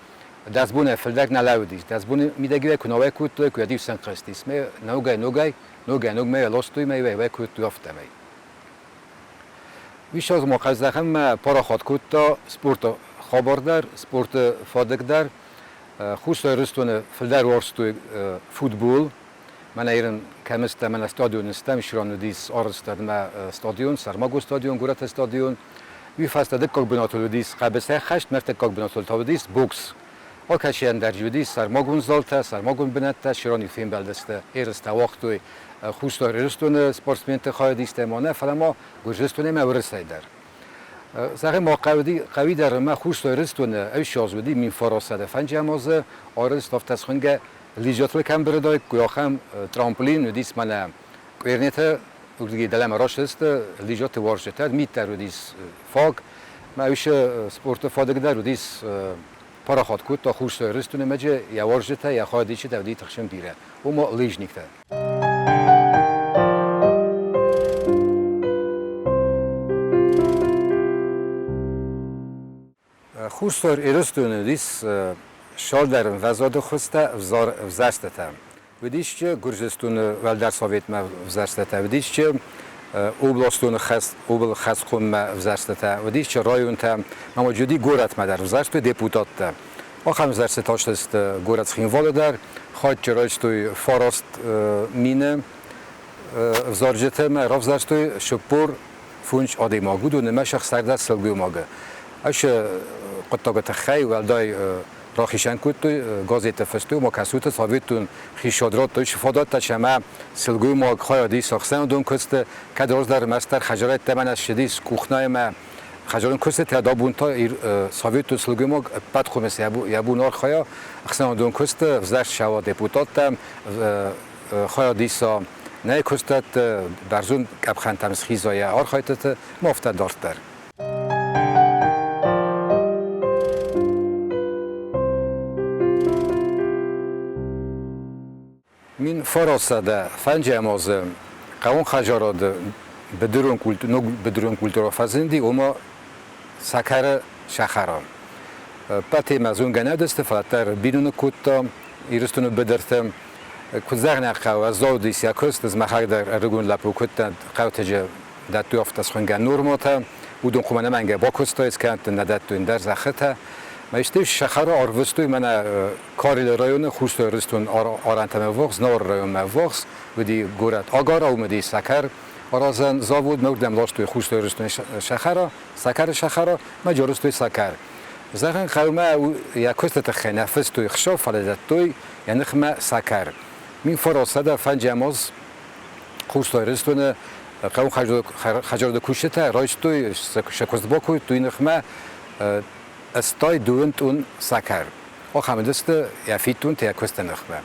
10 бонӕй фылдӕр нӕ лӕууыдис. 10 боны мидӕг куы нӕ уӕй кодтой, куы йӕ сӕнхъӕзтис. Мӕ ногӕй-ногӕй, ногӕй-ногмӕ ластой, мӕ уӕй кодтой афтӕмӕй. Уый ма хъӕздӕхӕнмӕ парахат кодта спорты хабар дӕр, спорты фадыг дӕр. Хуссар Ирыстоны фылдӕр уарзтой футбол. Мӕнӕ ирын кӕмыстӕ, мӕнӕ стадионы стӕм, Ирон уыдис арӕзтадмӕ стадион, сӕрмагонд стадион, горӕты стадион. Уый фӕстӕ дыккаг бынатыл уыдис хъӕбысӕйхӕст, ӕртыккаг бынатыл та уыдис бокс. Алкӕцы ӕндӕр уыдис сӕрмагонд залтӕ, сӕрмагонд бынӕттӕ, Ирон фембӕлдысты, ерыстӕ уагътой Хуссар Ирыстоны спортсменты хайадистӕй ма нӕ, фӕлӕ ма Гуырдзыстонӕй ӕмӕ Уырысӕй дӕр. Зӕгъӕм, ма хъӕуи дӕр ӕмӕ Хуссар Ирыстоны ӕвсиаз уыди 1905 азы арӕзт афтӕ схуынгӕ лижӕтыл кӕм бырыдаиккой, ахӕм трамплин уыдис мӕнӕ Къуернеты уырдыгӕй дӕлӕмӕ рацыдысты лижӕты уарзджытӕ, мит дӕр уыдис фаг. Мӕ уыцы спорты фадыг дӕр уыдис парахат кодта Хуссар Ирыстоны ӕмӕ йӕ уарзджытӕ, йӕ хайадисджытӕ уыди тыхджын бирӕ, ома лыжниктӕ. Хуссар Ирыстоны уыдис цалдӕр ӕмвӕзады хуызтӕ ӕвзӕрстытӕ. Уыдис Гуырдзыстоны Уӕлдӕр Советмӕ ӕвзӕрстытӕ, уыдис областон хӕсхъоммӕ ӕвзӕрстытӕ, уыдис районтӕ, ӕмӕ уыди горӕтмӕ дӕр ӕвзӕрстой депутаттӕ. Ахӕм ӕвзӕрстытӕ сты горӕт Цхинвалы дӕр, хатт райстой 9 000 ӕвзарджытӕ ӕмӕ равзӕрстой 45 адӕймаг, уыдон ӕмӕ сӕхсӕрдӕс сылгоймагы. Ӕз хъуыддагы тыххӕй уӕлдай рахицӕн кодтой газеты фыстой, ома кӕсуты советон хицауад радтой фадӕттӕ ӕмӕ сылгоймаг хайад ис ӕхсӕнадон куысты, кӕд раздӕр мастер хӕдзарӕдтӕ мӕнӕ ссыдис кухнӕймӕ хӕдзарон куыстытӕ, абон та советон сылгоймаг ӕппӕт хъомыс йӕ бон архайа ӕхсӕнадон куысты, взӕрст сӕуа депутаттӕм, хайад иса нӕ куыстӕтты бӕрзонд къӕпхӕнтӕм схиза йӕ архайдтыты, ма афтӕ дарддӕр. 1905 азы хъӕуон хӕдзарады быдырон ног быдырон культурӕ фӕзынди, ома сӕкӕры сахара. Пӕтемӕ зонгӕ нӕ уыдысты, фӕлӕ дӕр биноныг кодта Ирыстоны быдырты. Куыд зӕгъын хъӕуы, ӕз уыдис йӕ куыст, ӕз мӕхӕдӕг дӕр ӕрыгон лӕппу куыдтӕн хъӕутӕджы дӕттой афтӕ схуынгӕ нормӕтӕ, уыдон хъуамӕ ӕнӕмӕнгӕй бакуыстой, скӕнтты нӕ дӕттой ӕндӕр зӕххытӕ. Мӕ исты сахары ӕрвыстой мӕнӕ Карелы районы Хуссар Ирыстон арӕнтӕм ӕввахс, Знауыры районмӕ ӕввахс, уыди горӕт Агара, уым уыди сӕкӕр аразӕн завод, мӕ уырдӕм ластой Хуссар Ирыстоны сахара, сӕкӕры сахара, мӕ джорыстой сӕкӕр. Зӕгъын хъӕумӕ йӕ куысты тыххӕй нӕ фыстой хсӕв, фӕлӕ дӕттой йӕ ныхмӕ сӕкӕр. 1905 аз Хуссар Ирыстоны хъӕуы хӕдзарды кусджытӕ райстой сӕ куыст бакодтой ныхмӕ 82 тъун сӕкӕр. Ахӕм уыдысты йӕ фиддонтӕ йӕ куысты ныхмӕ.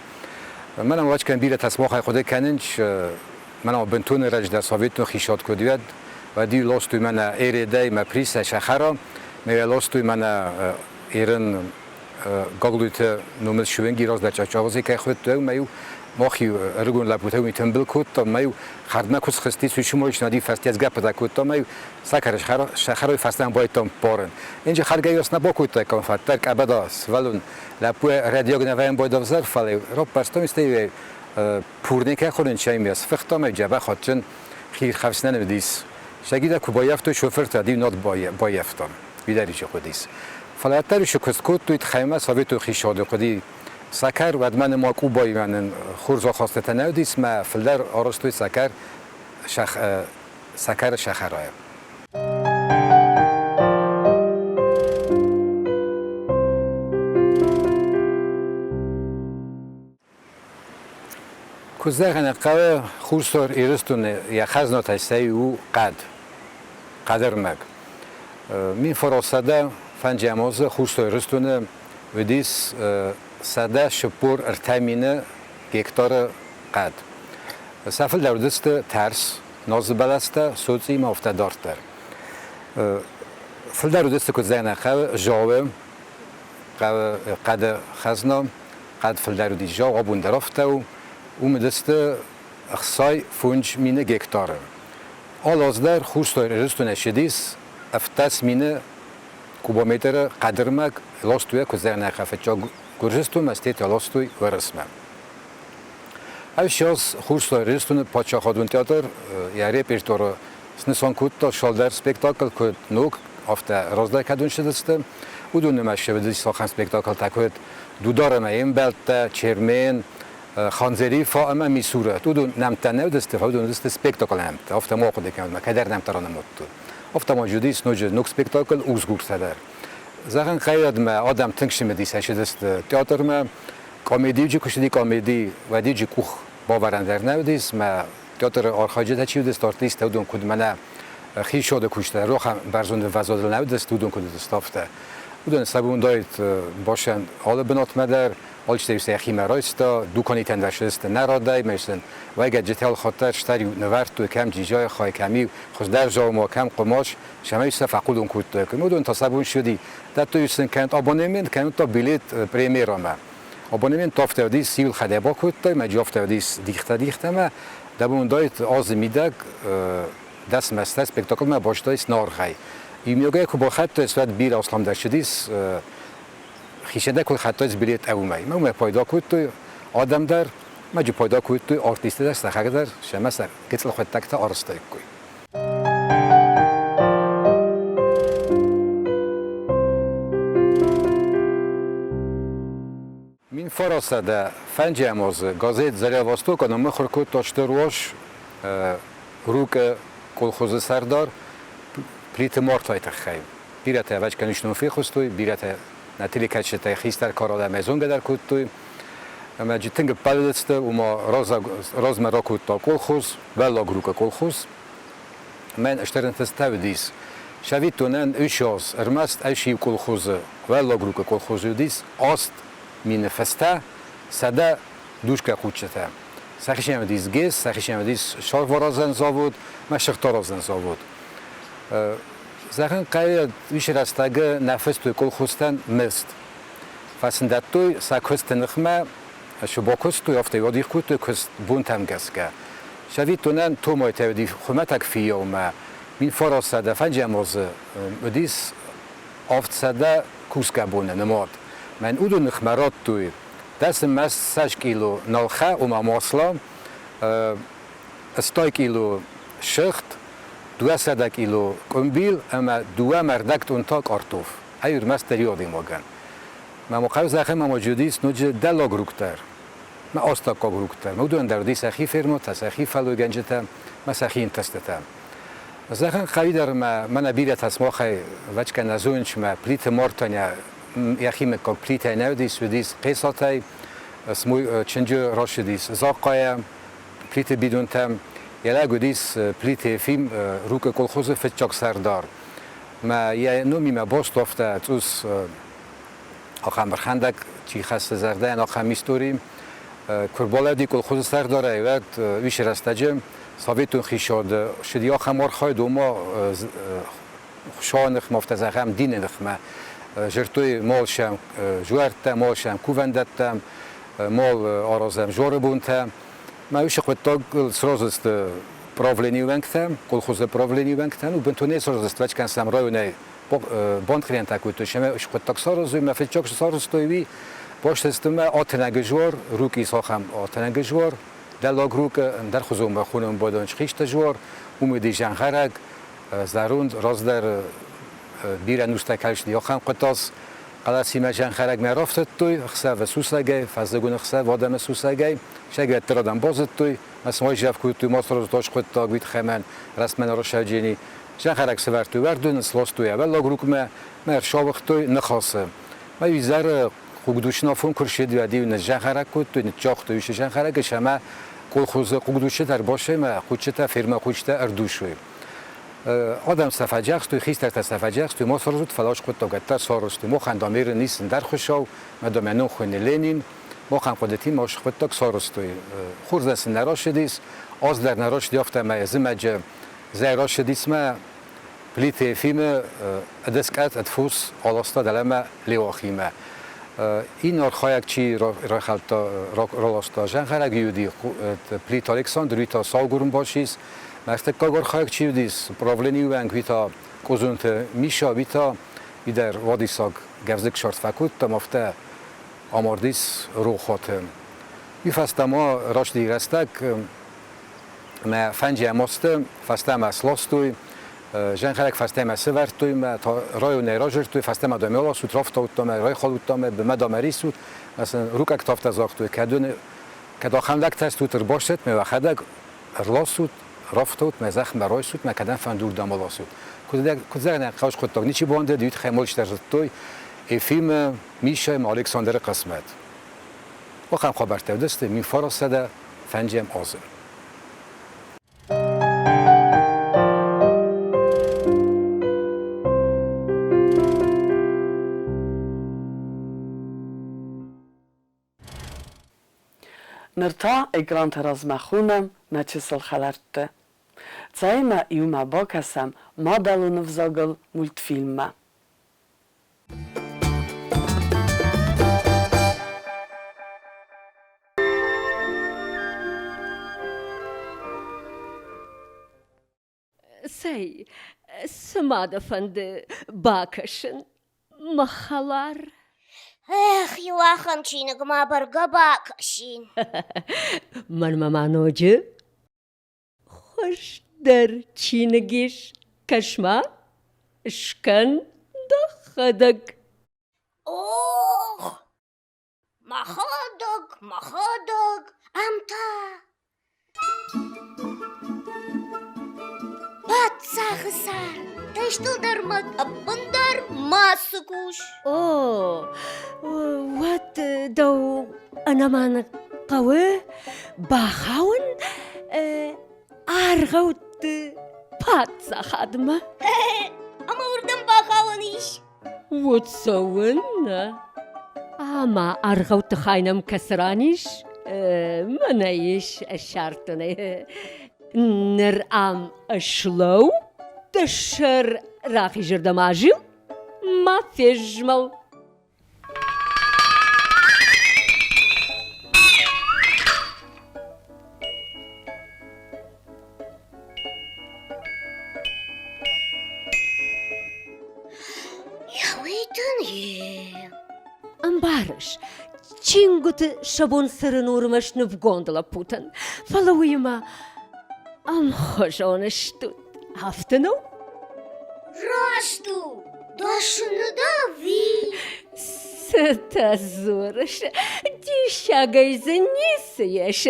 Мӕнӕн вачкӕн бирӕтӕ сымахӕй хъуыды кӕнынц. Мӕнӕ бынтон раздӕр советон хицауад куыд уӕд, уӕд-иу ластой мӕнӕ Эредӕй мӕ Присӕ сахара, мӕ ластой мӕнӕ Эрын Гаглойты номыл Шувенги раздӕр Чачавазе кӕй хуыдтой, ӕмӕ-иу мах-иу ӕрыгон лӕппутӕ уый тымбыл кодтам, ӕмӕ-иу хӕрдмӕ куы схызтис, уый сумоишнади фӕстиӕц гӕппытӕ кодтам, ӕмӕ-иу сахарой фӕстӕмӕ байдтам ппарын. Инджи хӕргӕ нӕ бакодтаиккам фӕддӕр къӕбӕда сывӕллон лӕппу рӕдиаг нӕ байдавзӕр, фӕлӕ раппӕрстам, стӕй пурникӕ хонын чаймӕ сфыхтам, ӕй дзӕбӕх адджын хирхӕфсынӕн уыдис. Сагида куы баййӕфтой шофыртӕ, иу над баййӕфтам. Уый хъуыдис. Фӕлӕ ӕддӕр куы куыст кодтой, тыххӕй советон хицауады хъуыди сӕкӕр, уӕдмӕ нын ма Къубайы нын хорз ахастытӕ нӕ уыдис, мӕ фылдӕр арӕзтой сӕкӕр, сӕкӕры сахарайӕ. Куы зӕгъын хъӕуы, Хуссар Ирыстоны йӕ хӕзнатӕй сӕ иу у хъӕд, хъӕдӕрмӕг. 1905 азы Хуссар Ирыстоны уыдис 143 мины гектары хъӕд. Сӕ фылдӕр уыдысты тӕрс, назы бӕлӕстӕ, соцъи ӕмӕ афтӕ дарддӕр. Фылдӕр уыдысты, куыд зӕгъын хъӕуы, зауы, хъӕды хӕзна, хъӕд фылдӕр уыдис зау, абон дӕр афтӕ у. Уым уыдысты 65 мины гектары. Алы аз дӕр Хуссар Ирыстонӕй ссыдис 70 мины кубометры хъӕдырмӕг ластой куыдзӕнӕхъӕ фыццаг Гуырдзыстонмӕ, стӕй та ластой Уӕрӕсмӕ. Ӕвсиаз Хуссар Ирыстоны паддзахадон театр йӕ репертуары снысан кодта цалдӕр спектакль, куыд ног, афтӕ раздӕр кӕдон ссыдысты. Уыдонимӕ ссыдысты ахӕм спектаклтӕ, куыд Дудар ӕмӕ йе мбӕлттӕ, Чермен, Хандзерифа ӕмӕ Мисурӕт. Уыдон нӕмттӕ нӕ уыдысты, фӕлӕ уыдон уыдысты спектаклы нӕмттӕ. Афтӕ ма ахъуыды кӕнут, кӕдӕр нӕмттӕ ранымадтой. Афтӕ ма уыдис ноджы ног спектакль Усгуртӕ дӕр. Зӕгъын хъӕуӕд, адӕм тынг цымыдисӕй цыдысты театрмӕ. Комедийы куы цыди комеди, уӕдиджы къух бавӕрӕн дӕр нӕ уыдис, мӕ театры архайджытӕ чи уыдысты, артисттӕ, уыдон куыд мӕнӕ хисоды куыстӕ рохӕн бӕрзонд ӕмвӕзадыл нӕ уыдысты, уыдон куыд уыдысты, афтӕ. Уыдон сӕ бон уыдаид басӕн алы бынатмӕ дӕр, алчидӕр сӕхимӕ райста, дуканитӕн дӕр сысты нӕ радӕй, мӕ сын уӕйгӕнджытӕ ӕлхӕдта, стӕй-иу нывӕрдтой кӕм джиджайы хай, кӕм-иу хуыздӕр дзаума, кӕм хъуымац, цӕмӕй сӕ фӕхъулон кодтой. Уыдон та сӕ бон ссыди, дӕттой сын кӕнӕ абонемент, кӕнӕ та билет премьерӕмӕ. Абонемент афтӕ уыдис, иу хӕдӕ бакодтой, мӕ афтӕ уыдис дихтӕ-дихтӕмӕ, дӕ бон уыдаид азы мидӕг 10 мӕстӕ спектаклмӕ бастаис наргъӕй. Иумиагӕй куы бахӕдтаис, уӕд бирӕ асламдӕр цыдис, хицӕнӕй куы хӕдтаис билет ӕуымӕй. Мӕ уымӕй пайда кодтой адӕм дӕр, мӕ пайда кодтой артисттӕ дӕр, сӕхӕг дӕр, сӕмӕ сӕ гыццыл хъуыддӕгтӕ арӕзтаиккой. 1905 азы газет «Заря Востока» ныммыхуыр кодта стыр уаз Рукъы колхозы сӕрдар Плиты Мартайы тыххӕй. Бирӕтӕ ӕвӕццӕгӕн ном фехъуыстой, бирӕтӕ нӕ телекӕсджытӕй хистӕр кары адӕмӕй зонгӕ дӕр кодтой. Ӕмӕ тынг ӕппӕлыдысты, уымӕ размӕ ракодта колхоз, Уӕллаг Рукъы колхоз. Мӕн стыр ӕнтыстытӕ уыдис. Цӕвиттонӕн ссӕдз, ӕрмӕст ӕз иу колхозы, Уӕллаг Рукъы колхозы уыдис 8000 фӕстӕ 100 душкӕ хъуччытӕ. Сӕхицӕн уыдис ГЭС, сӕхицӕн уыдис саргъаразӕн завод мӕ сыгъдтаразӕн завод. Зӕгъын хъӕуы, уыцы рӕстӕгы нӕ фыстой колхозтӕн мызд. Фӕсындӕттой сӕ куысты ныхмӕ, цы бакуыстой, афтӕ адих кодтой куыст бонтӕм гӕсгӕ. Цӕвиттонӕн Томайтӕ уыди хуымӕтӕг фиййаумӕ 1905 азы уыдис 700 кусгӕ боны нымад. Мӕн уыдон ныхмӕ радтой дӕсынмӕ 20 кило нӕлхӕ, ома масла, 80 кило сыгъд, 200 кило къуымбил ӕмӕ дыууӕ мӕрдӕг тъунта картоф. Ай ӕрмӕстдӕр иу адӕймагӕн. Мӕ хъӕу зӕххӕн ма уыдис ноджы дӕллаг рук дӕр, мӕ астӕуккаг рук дӕр. Уыдон дӕр уыди сӕхи фермӕтӕ, сӕхи фӕллойгӕнджытӕ мӕ сӕхи интӕстытӕ. Зӕгъын хъӕуы дӕр мӕ мӕнӕ бирӕтӕ сымахӕй вӕчкӕ нӕ зонынц, мӕ Плиты Мартӕн йӕхи мыггаг Плитӕй нӕ уыдис, уыдис Хъесатӕй, чынджы рацыдис Захъхъайӕ, Плиты бинонтӕм. Йӕ лӕг уыдис Плиты Ефим, Рукъы колхозы фыццаг сӕрдар. Мӕ йӕ номимӕ баст афтӕ цъус ахӕм ӕрхӕндӕг чи хӕссы зӕрдӕйӕн, ахӕм истори. Куы рбалӕуди колхозы сӕрдарӕй, уӕд уыцы рӕстӕджы Советон хицауады ссыди ахӕм архайд, ома Хуыцауы ныхмӕ, афтӕ зӕгъӕм, дины ныхмӕ. Зырдтой мал сӕм дзуӕрттӕ, мал сӕм кувӕндӕттӕм, мал аразӕм зоры бонтӕ. Мӕ уыцы хъуыддагыл сразы сты правленийы уӕнгтӕ, колхозы правленийы уӕнгтӕ, ну, бынтон не сразы сты, вӕчкӕн сӕм районӕй банхъирӕнтӕ кодтой, сӕмӕ уыцы хъуыддаг саразой, мӕ фыццаг сарӕзтой, уый баст мӕ атынӕгы жуар, руки сахӕм атынӕгы жуар, дӕллаг рукы ӕндӕрхуызон бахонӕн бадӕн схъистӕ жуар, уым уыди зӕнхӕрӕг, зӕронд раздӕр бирӕ нустӕ кӕсти ахӕм хъуыддаг хъӕлӕсимӕ зӕнхӕрӕгмӕ рафтыдтой ӕхсӕвы сусӕгӕй, фӕззыгон ӕхсӕв адӕмы сусӕгӕй, сӕгӕтты адӕм базыдтой, ӕмӕ сын уайдзӕф кодтой, ма сарӕзтой хъуыддаг уый тыххӕй рӕстмӕ нарушаджени. Зӕнхӕрӕг сӕвӕрдтой уӕрдоны, сластой ӕвӕллаг рукъмӕ, мӕ ӕрсауыгътой ныхасы. Мӕ изӕры хъугдуцын афон куы рцыд, уӕд-иу ныззӕнхӕрӕг кодтой, ныццагътой уыцы зӕнхӕрӕгы ӕмӕ колхозы хъугдуцджытӕ ӕрбасой ӕмӕ хъуццытӕ, фермӕ хъуццытӕ ӕрдусой. Адӕм сӕ фӕдзӕхстой, хистӕртӕ сӕ фӕдзӕхстой, ма саразут, фӕлӕ хъуыддагӕттӕ сарӕзтой. Махӕн дам Иры ницы ӕндӕр хуыцау, мӕ дам йӕ ном хуыйны Ленин. Махӕн хъуыдытимӕ уыцы хъуыддаг сарӕзтой. Хорзӕн сын нӕ рацыдис, аз дӕр нӕ рацыди, афтӕ ӕмӕ зымӕджы зӕй рацыдис мӕ Плиты Ефимы ӕдӕскъӕт ӕдфус аласта дӕлӕмӕ Леуахимӕ. Иннӕ архайӕг чи райхӕлдта, раласта зӕнхӕрӕг уыди Плиты Александр, уый та саугуырм бацис. Ӕртыккаг архайӕг чи уыдис, правленийы уӕнг, уый та Къозонты Миша, уый та уый дӕр уадиссаг гӕвзыкк сарт фӕкодта, афтӕ амардис рохуаты. Уый фӕстӕ ма рацыди рӕстӕг, мӕ фӕнджиӕм азты фӕстӕмӕ сластой, зӕнхӕрӕг фӕстӕмӕ сӕвӕрдтой, мӕ районӕй разырдтой, фӕстӕмӕ дӕм аласут, рафтаудта мӕ, райхалудта мӕ, мӕ дӕм ӕрисут. Мӕ сын рукъӕгтӕ афтӕ загътой, кӕд уын кӕд ахӕм лӕгтӕ стут, ӕрбасӕт мӕ уӕхӕдӕг ӕрласут, рафтаут мӕ зӕхмӕ райсут мӕ, кӕдӕм фӕнды уырдӕм аласут. Куыд зӕгъӕн, хъӕуы хъуыддаг ничи бауӕндыд, уый тыххӕй молчытӕ зыдтой Ефимы, Мишӕ ӕмӕ Александры хъысмӕт. Ахӕм хабӕрттӕ уыдысты 1905 азы. Ныр та экранты размӕ хонӕм нӕ чысыл хӕлӕртты. Цӕимӕ иумӕ бакӕсӕм мадӕлон ӕвзагыл мультфильммӕ. Цӕй, цы ма дӕ фӕнды бакӕсын, мӕ хӕлар? Эх, иу ахӕм чиныг ма бӕргӕ бакӕсин. Мӕнмӕ ма ноджы хуыздӕр чиныг ис. Кӕс-ма, скӕн дӕхӕдӕг. Ох, Мӕхӕдӕг, мӕхӕдӕг, ам та паддзахы сӕр, дӕстыл дӕр мӕ ӕппындӕр мацы кус. О, уӕд дӕу ӕнӕмӕнг хъӕуы бахауын аргъӕутты паддзахадмӕ. Ӕмӕ уырдӕм бахауӕн ис? Уыд цӕуыннӕ? Ӕмӕ аргъӕутты хай нӕм кӕцы ран ис? Мӕнӕ ис, ссардтон ӕй. Ныр ам слӕуу, дӕ сӕр рахизырдӕм азил, ма фезмӕл. Ӕмбарыс, чингуыты сӕ бон цӕрын у ӕрмӕст нывгонд лӕппутӕн, фӕлӕ уыимӕ ӕмхуызон стут, афтӕ нӕу? Раст у, дӕсны дӕ ӕви? Цытӕ дзурыс, диссагӕй дзы ницы ис.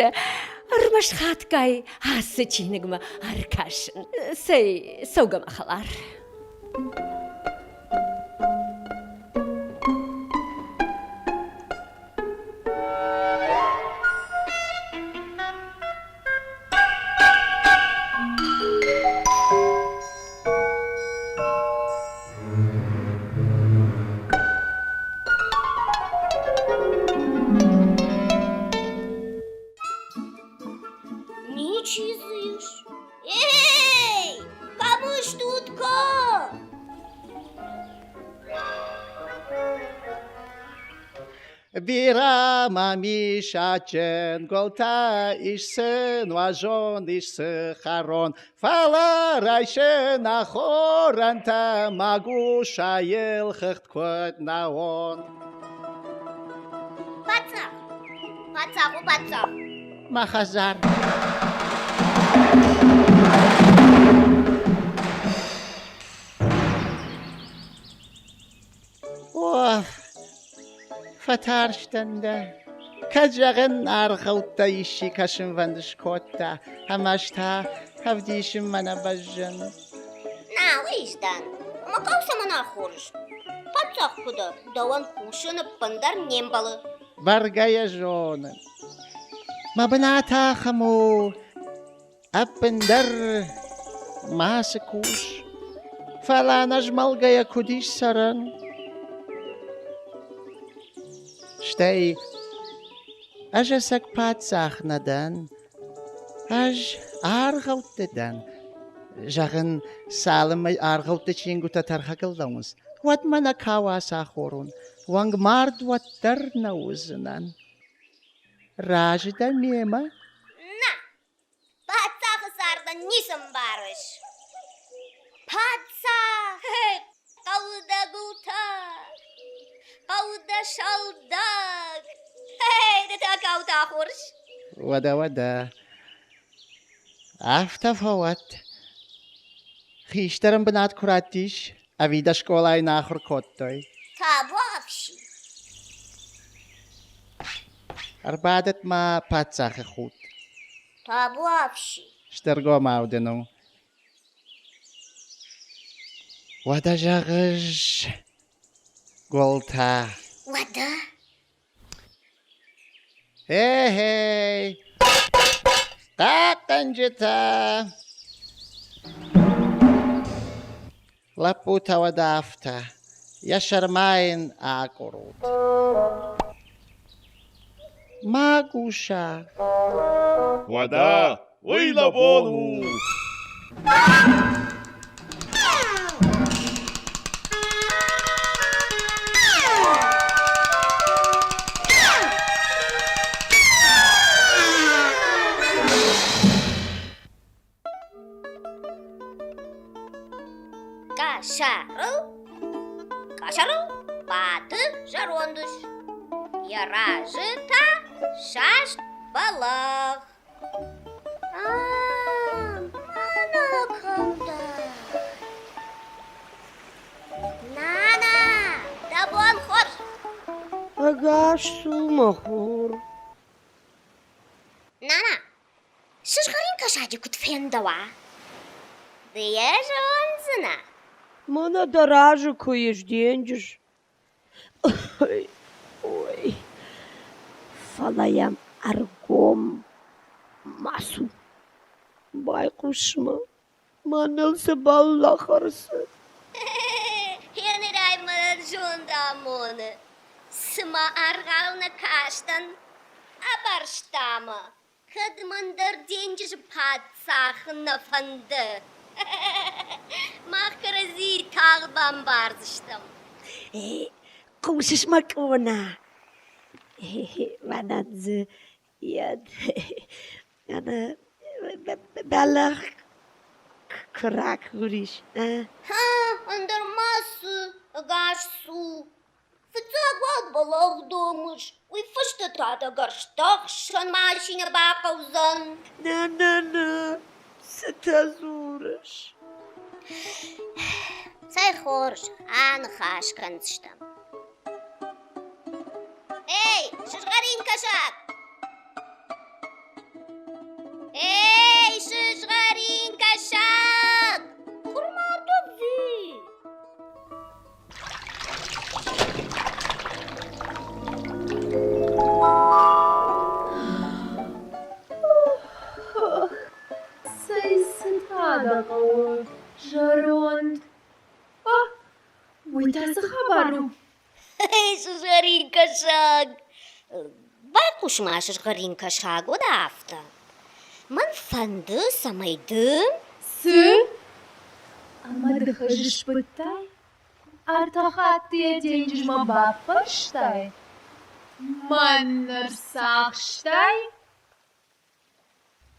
Ӕрмӕст хатгай ацы чиныгмӕ ӕркӕсын. Цӕй, цӕугӕ мӕ хӕлар. Ничи дзы ис. Бирӕ мӕм ис адджын гуылтӕ, ис цы нуазон, ис цы хӕрон, фӕлӕ райсын ахорӕнтӕ магусайыл хыгъд куыд нӕ уон. Паддзах! Паддзах у паддзах! Мӕ хӕдзар. Ох, фӕтарстӕн дӕ. Кӕд, зӕгъын, аргъӕуттӕ исчи кӕсынвӕнд скодта, ӕмӕ ӕз та ӕвдисынмӕ нӕ бӕззын. Нӕ, уый сдӕн. Ӕмӕ кау цӕмӕн ахорыс? Паддзах куы дӕ, дӕуӕн кусын ӕппындӕр не мбӕлы. Бӕргӕ йӕ зонын. Мӕ бынат ахӕм у, Ӕппындӕр мацы кус, фӕлӕ ӕнӕзмӕлгӕйӕ куыд ис цӕрӕн? Стӕй ӕз ӕцӕг паддзах нӕ дӕн, ӕз аргъӕутты дӕн. Зӕгъын, цалынмӕ аргъӕутты чингуытӕ тӕрхӕгыл лӕууынц, уӕдмӕ нӕ кау ацахорон, уӕнгмард уӕддӕр нӕ уыдзынӕн. Разы дӕ мемӕ? Нӕ! Паддзахы цардӕн ницы мбарыс. Паддзах! Хъӕуы дӕ гуылтӕ! Хъӕуы дӕ сӕлдӕг! Эй, ды та каутӕ хорз! Уӕдӕ, уӕдӕ. Афтӕ фӕуӕд. Хистӕрӕн бынат куы раттис, ӕви дӕ скъолайы нӕ ахуыр кодтой? Табуафси! Ӕрбадӕт ма паддзахы худ. Табуафси! Стыргомау дын у. Уӕдӕ зӕгъыс, гуылтӕ. Уӕдӕ? Хей-хей! Хъахъхъӕнджытӕ! Лӕппутӕ уӕдӕ афтӕ, йӕ сӕрмӕ йын акъуырут. Магуса. Уӕдӕ уый нӕ бон у! Къӕсӕрыл, къӕсӕрыл бады зӕронд ус. Йӕ разы та саст бӕлӕгъ. Мӕнӕ кӕм дӕ? Нана, дӕ бон хорз! Ӕгас цу, мӕ хур. Нана, Сызгъӕрин кӕсаджы куыд фендӕуа? Ды йӕ зондзынӕ? Мӕнӕ дӕ разы куы ис денджыз. Ой, ой, фӕлӕ йӕм ӕргом ма цу. Байхъус-ма, мӕныл цы бӕллӕх ӕрцыд. Енырӕй мӕнӕн зонд амоны. Цыма аргъау нӕ кастӕн, абарста мӕ. Кӕд мӕн дӕр денджызы паддзах нӕ фӕнды. Мах кӕрӕдзийы тагъд бамбардзыстӕм. Хъусыс мӕ къона? Мӕнӕн дзы йӕ бӕлӕгъ куы ракурис. Ӕндӕр ма цы, ӕгас цу. Фыццаг уал бӕлӕгъ домыс, уый фӕстӕ та дӕ гӕрзтӕхсӕн машинӕ бахъӕудзӕн. Нӕ, нӕ, нӕ, цытӕ дзурыс? Цӕй хорз, аныхас кӕндзыстӕм. Эй, сызгъӕрин кӕсаг! Эй, сызгъӕрин кӕсаг! Куырма дӕ Цӕй цы та дӕ хъӕуы, зӕронд? О, уый та цы хабар у? Сызгъӕрин кӕсаг! Байхъус-ма, сызгъӕрин кӕсаг, уӕдӕ афтӕ. Мӕн фӕнды, цӕмӕй ды... Цы? Ӕмӕ ды хызы сбыдтай? Ӕртӕ хатты йӕ денджызмӕ баппӕрстай? Мӕн ӕрцахстай?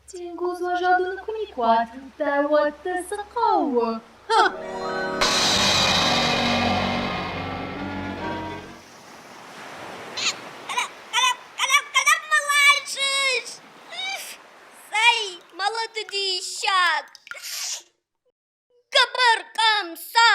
Тенгоз уазал куы никуы атыдта, уӕд дӕ цы хъӕуы? Кӕдӕм, кӕдӕм мӕ ласыс? Цӕй, мӕлӕты диссаг! Гӕбӕр къӕмса!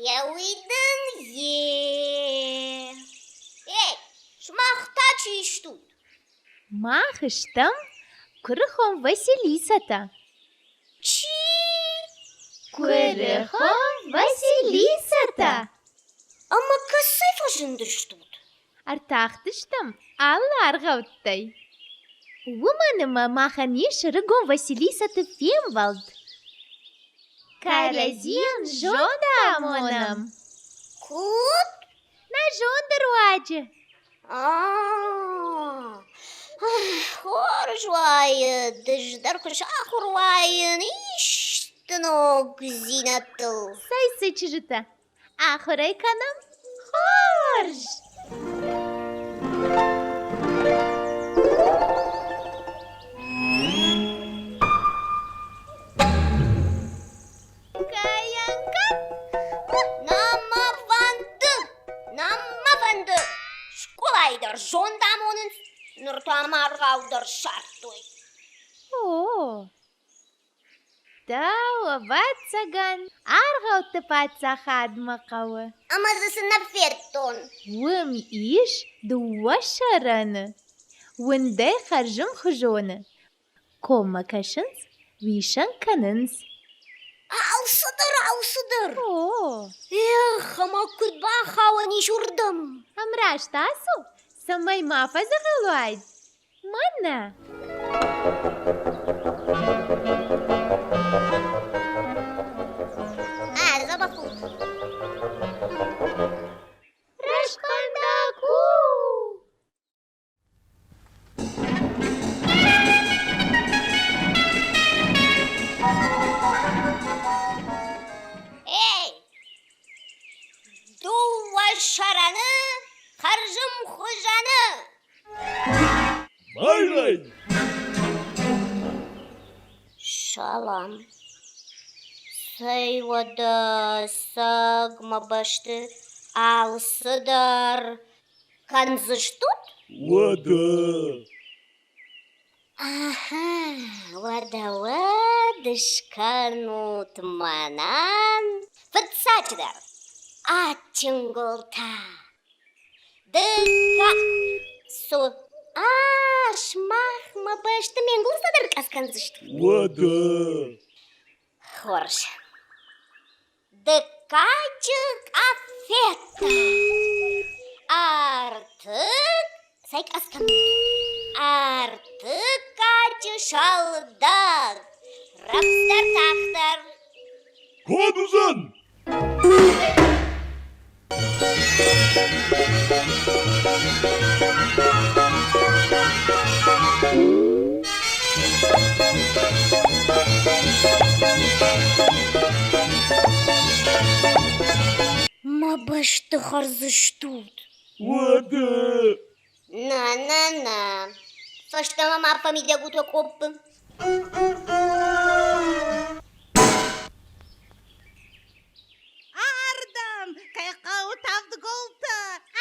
Йӕ уый дын йе. Эй, сымах та чи стут? Мах стӕм куырыхон Василисӕтӕ. Чи? Куырыхон Василисӕтӕ! Ӕмӕ кӕцӕй фӕзындыстут? Ӕртахтыстӕм алы аргъӕуттӕй. Уымӕн ӕмӕ махӕн ис ӕрыгон Василисӕты фембӕлд. Кӕрӕдзийӕн зонд амонӕм. Куыд? Нӕ зонды руаджы. Хорз уайы, ды дӕр куы сахуыр уаин исты ногдзинӕдтыл. Цӕй цы чызджытӕ, ахуыр ӕй кӕнӕм? Хорз! Нӕма фӕнды, нӕма фӕнды. Скъолайы дӕр зонд амонынц, ныр та маргъау дӕр ссардтой. О, дӕу, ӕвӕццӕгӕн, аргъӕутты паддзахадмӕ хъӕуы. Ӕмӕ дзы цы нӕ федтон? Уым ис дыууӕ сӕрӕны. Уындӕй хӕрзӕмхуызоны. Коммӕ кӕсынц, уисӕн кӕнынц. Алцыдӕр, алцыдӕр! О! Эх, ӕмӕ куыд бахауӕн ис уырдӕм? Ӕмраст ацу, цӕмӕй ма фӕдзӕгъӕл уайд. Мӕнӕ! Ӕ, дзӕбӕх ут! Рӕстфӕндаг у! Эй! Дыууӕ сӕрӕны хӕрзымхуызӕны! Майрай! Салам. Цӕй уӕдӕ сӕг мӕ бӕсты алцыдӕр кӕндзыстут? Уӕдӕ! Ахӕ, уӕдӕ уӕд скӕнут мӕнӕн фыццаджыдӕр адджын гуылтӕ. Дыккаг цу. А, сымах мӕ бӕсты ме нгуылдзтӕ дӕр къӕдз кӕндзыстут? Уӕдӕ! Хорз. Дыккаджы къафеттӕ. Ӕртык... Цӕй къӕдз кӕнут? Ӕртыккаджы сӕлдӕг. Рӕвдздӕр тагъддӕр. Код уыдзӕн? Мӕ бӕсты хӕрдзыстут. Уӕдӕ! На-на-на. Фӕстӕмӕ ма фӕмидӕг ут уӕ къоппы. Ардӕм, кӕй хъӕуы тӕвдгуылтӕ,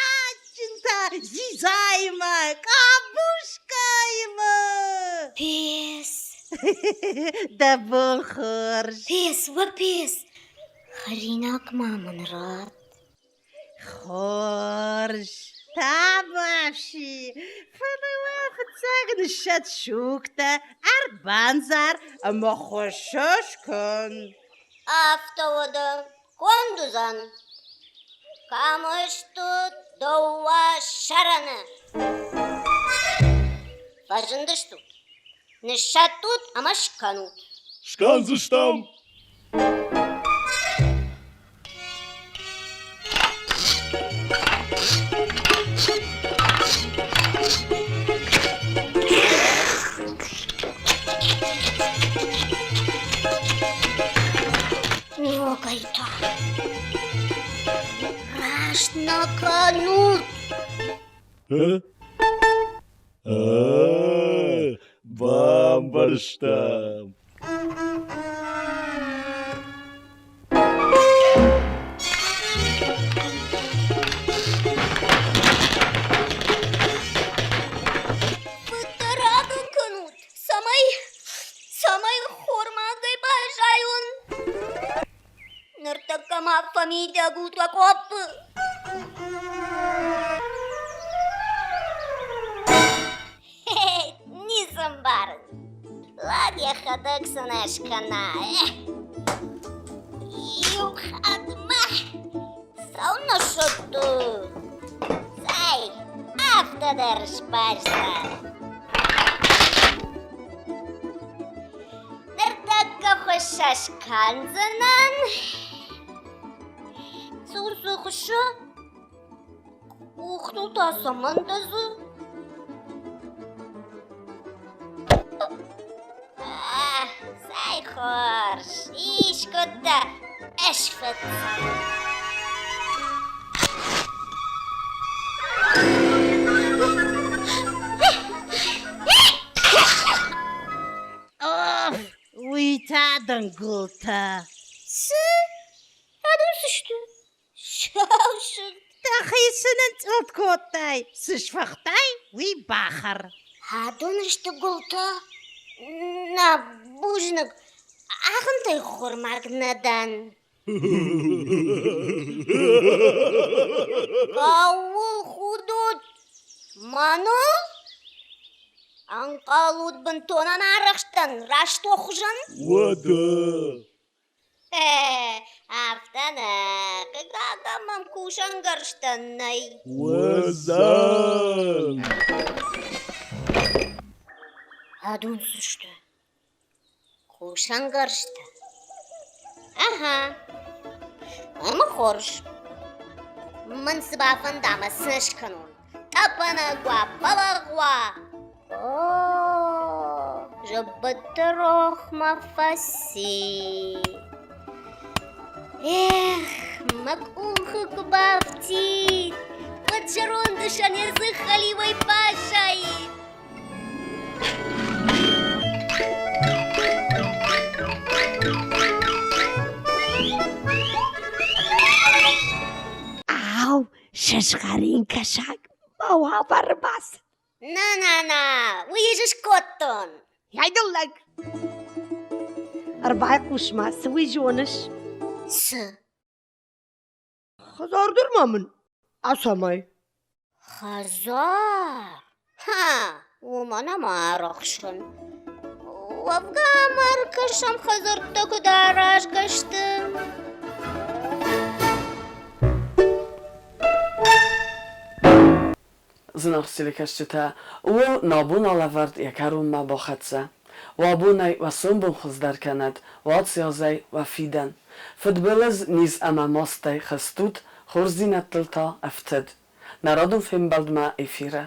адджынтӕ, дзидзаимӕ, къабускаимӕ. Пес! Дӕ бон хорз! Пес, уӕ пес! Хӕринаг ма мын ратт. Хорз, табуафси, фӕлӕ уӕ фыццаг ныссӕд сугтӕ, ӕрбандзар ӕмӕ хуыссы скӕн. Афтӕ уӕдӕ, конд уыдзӕн. Кӕм стут дыууӕ сӕрӕны? Фӕзындыстут. Ныссӕттут ӕмӕ скӕнут. Скӕндзыстӕм! Ногӕй та. Раст нӕ кӕнут. Бамбӕрстам. Фыддӕрагыл кӕнут, цӕмӕй, цӕмӕй хормагӕй баззайон. Ныртӕккӕ ма фӕмидӕг ут уӕ къоппы. Ницы мбарын. Лӕг йӕхӕдӕг цы нӕ скӕна. Иу хатт ма цӕуылнӕ сӕтты? Цӕй, афтӕ дӕр сбӕздзӕн. Ныртӕккӕ хуысса скӕндзынӕн. Цы хуыссы? Къухтыл та цӕмӕн дӕдзы? Цӕй хорз, искуыдта ӕсфыццаг. Оф, уый та дын гуылтӕ. Цы? Адон цы сты? Саусыгъд. Дӕхи цы нынцъылд кодтай, цы сфыхтай, уый бахӕр. Адон сты гуылтӕ? Нӕ, бузныг, ахӕмтӕй хормаг нӕ дӕн. Кӕуыл худут? Мӕныл? Ӕнхъӕлут бынтон ӕнарӕхстӕн, раст уӕ хуызӕн? Уӕдӕ! Афтӕ нӕ, хъыгагӕн мӕм кусӕнгӕрзтӕ нӕй. Уӕззау! Адон цы сты? Кусӕнгӕрзтӕ? Ага. Ӕмӕ хорз. Мӕн цы бафӕнда ӕмӕ цы скӕнон? Тъӕпӕнӕг уа, бӕлӕгъ уа. О, зыбыты рохмӕ фӕци. Эх, мӕ къухы куы бафтид, уӕд зӕронды сӕн йӕ дзых хӕлиуӕй баззаид. Ау, сызгъӕрин кӕсаг мӕ уавӕры бацыд. На-на-на, уый ӕз скодтон. Йай лӕг! Ӕрбайхъус-ма, цы уый зоныс? Цы? Хӕдзар дӕр ма мын ацамай. Хӕдзар? Ха, уымӕн ӕмӕ арӕхсын. Уӕвгӕ ма ӕркӕсӕм хӕдзӕрттӕ куыд аразгӕ сты. Зынаргъ телекӕсджытӕ, ууыл нӕ бон алӕвӕрд йӕ кӕронмӕ бахӕццӕ. Уӕ бонӕй уӕ сомбон хуыздӕр кӕнӕд, уӕ циазӕй уӕ фидӕн. Фыдбылыз, низ ӕмӕ мастӕй хызт ут, хорздзинӕдтыл та ӕфтыд. Нӕ радон фембӕлдмӕ эфиры.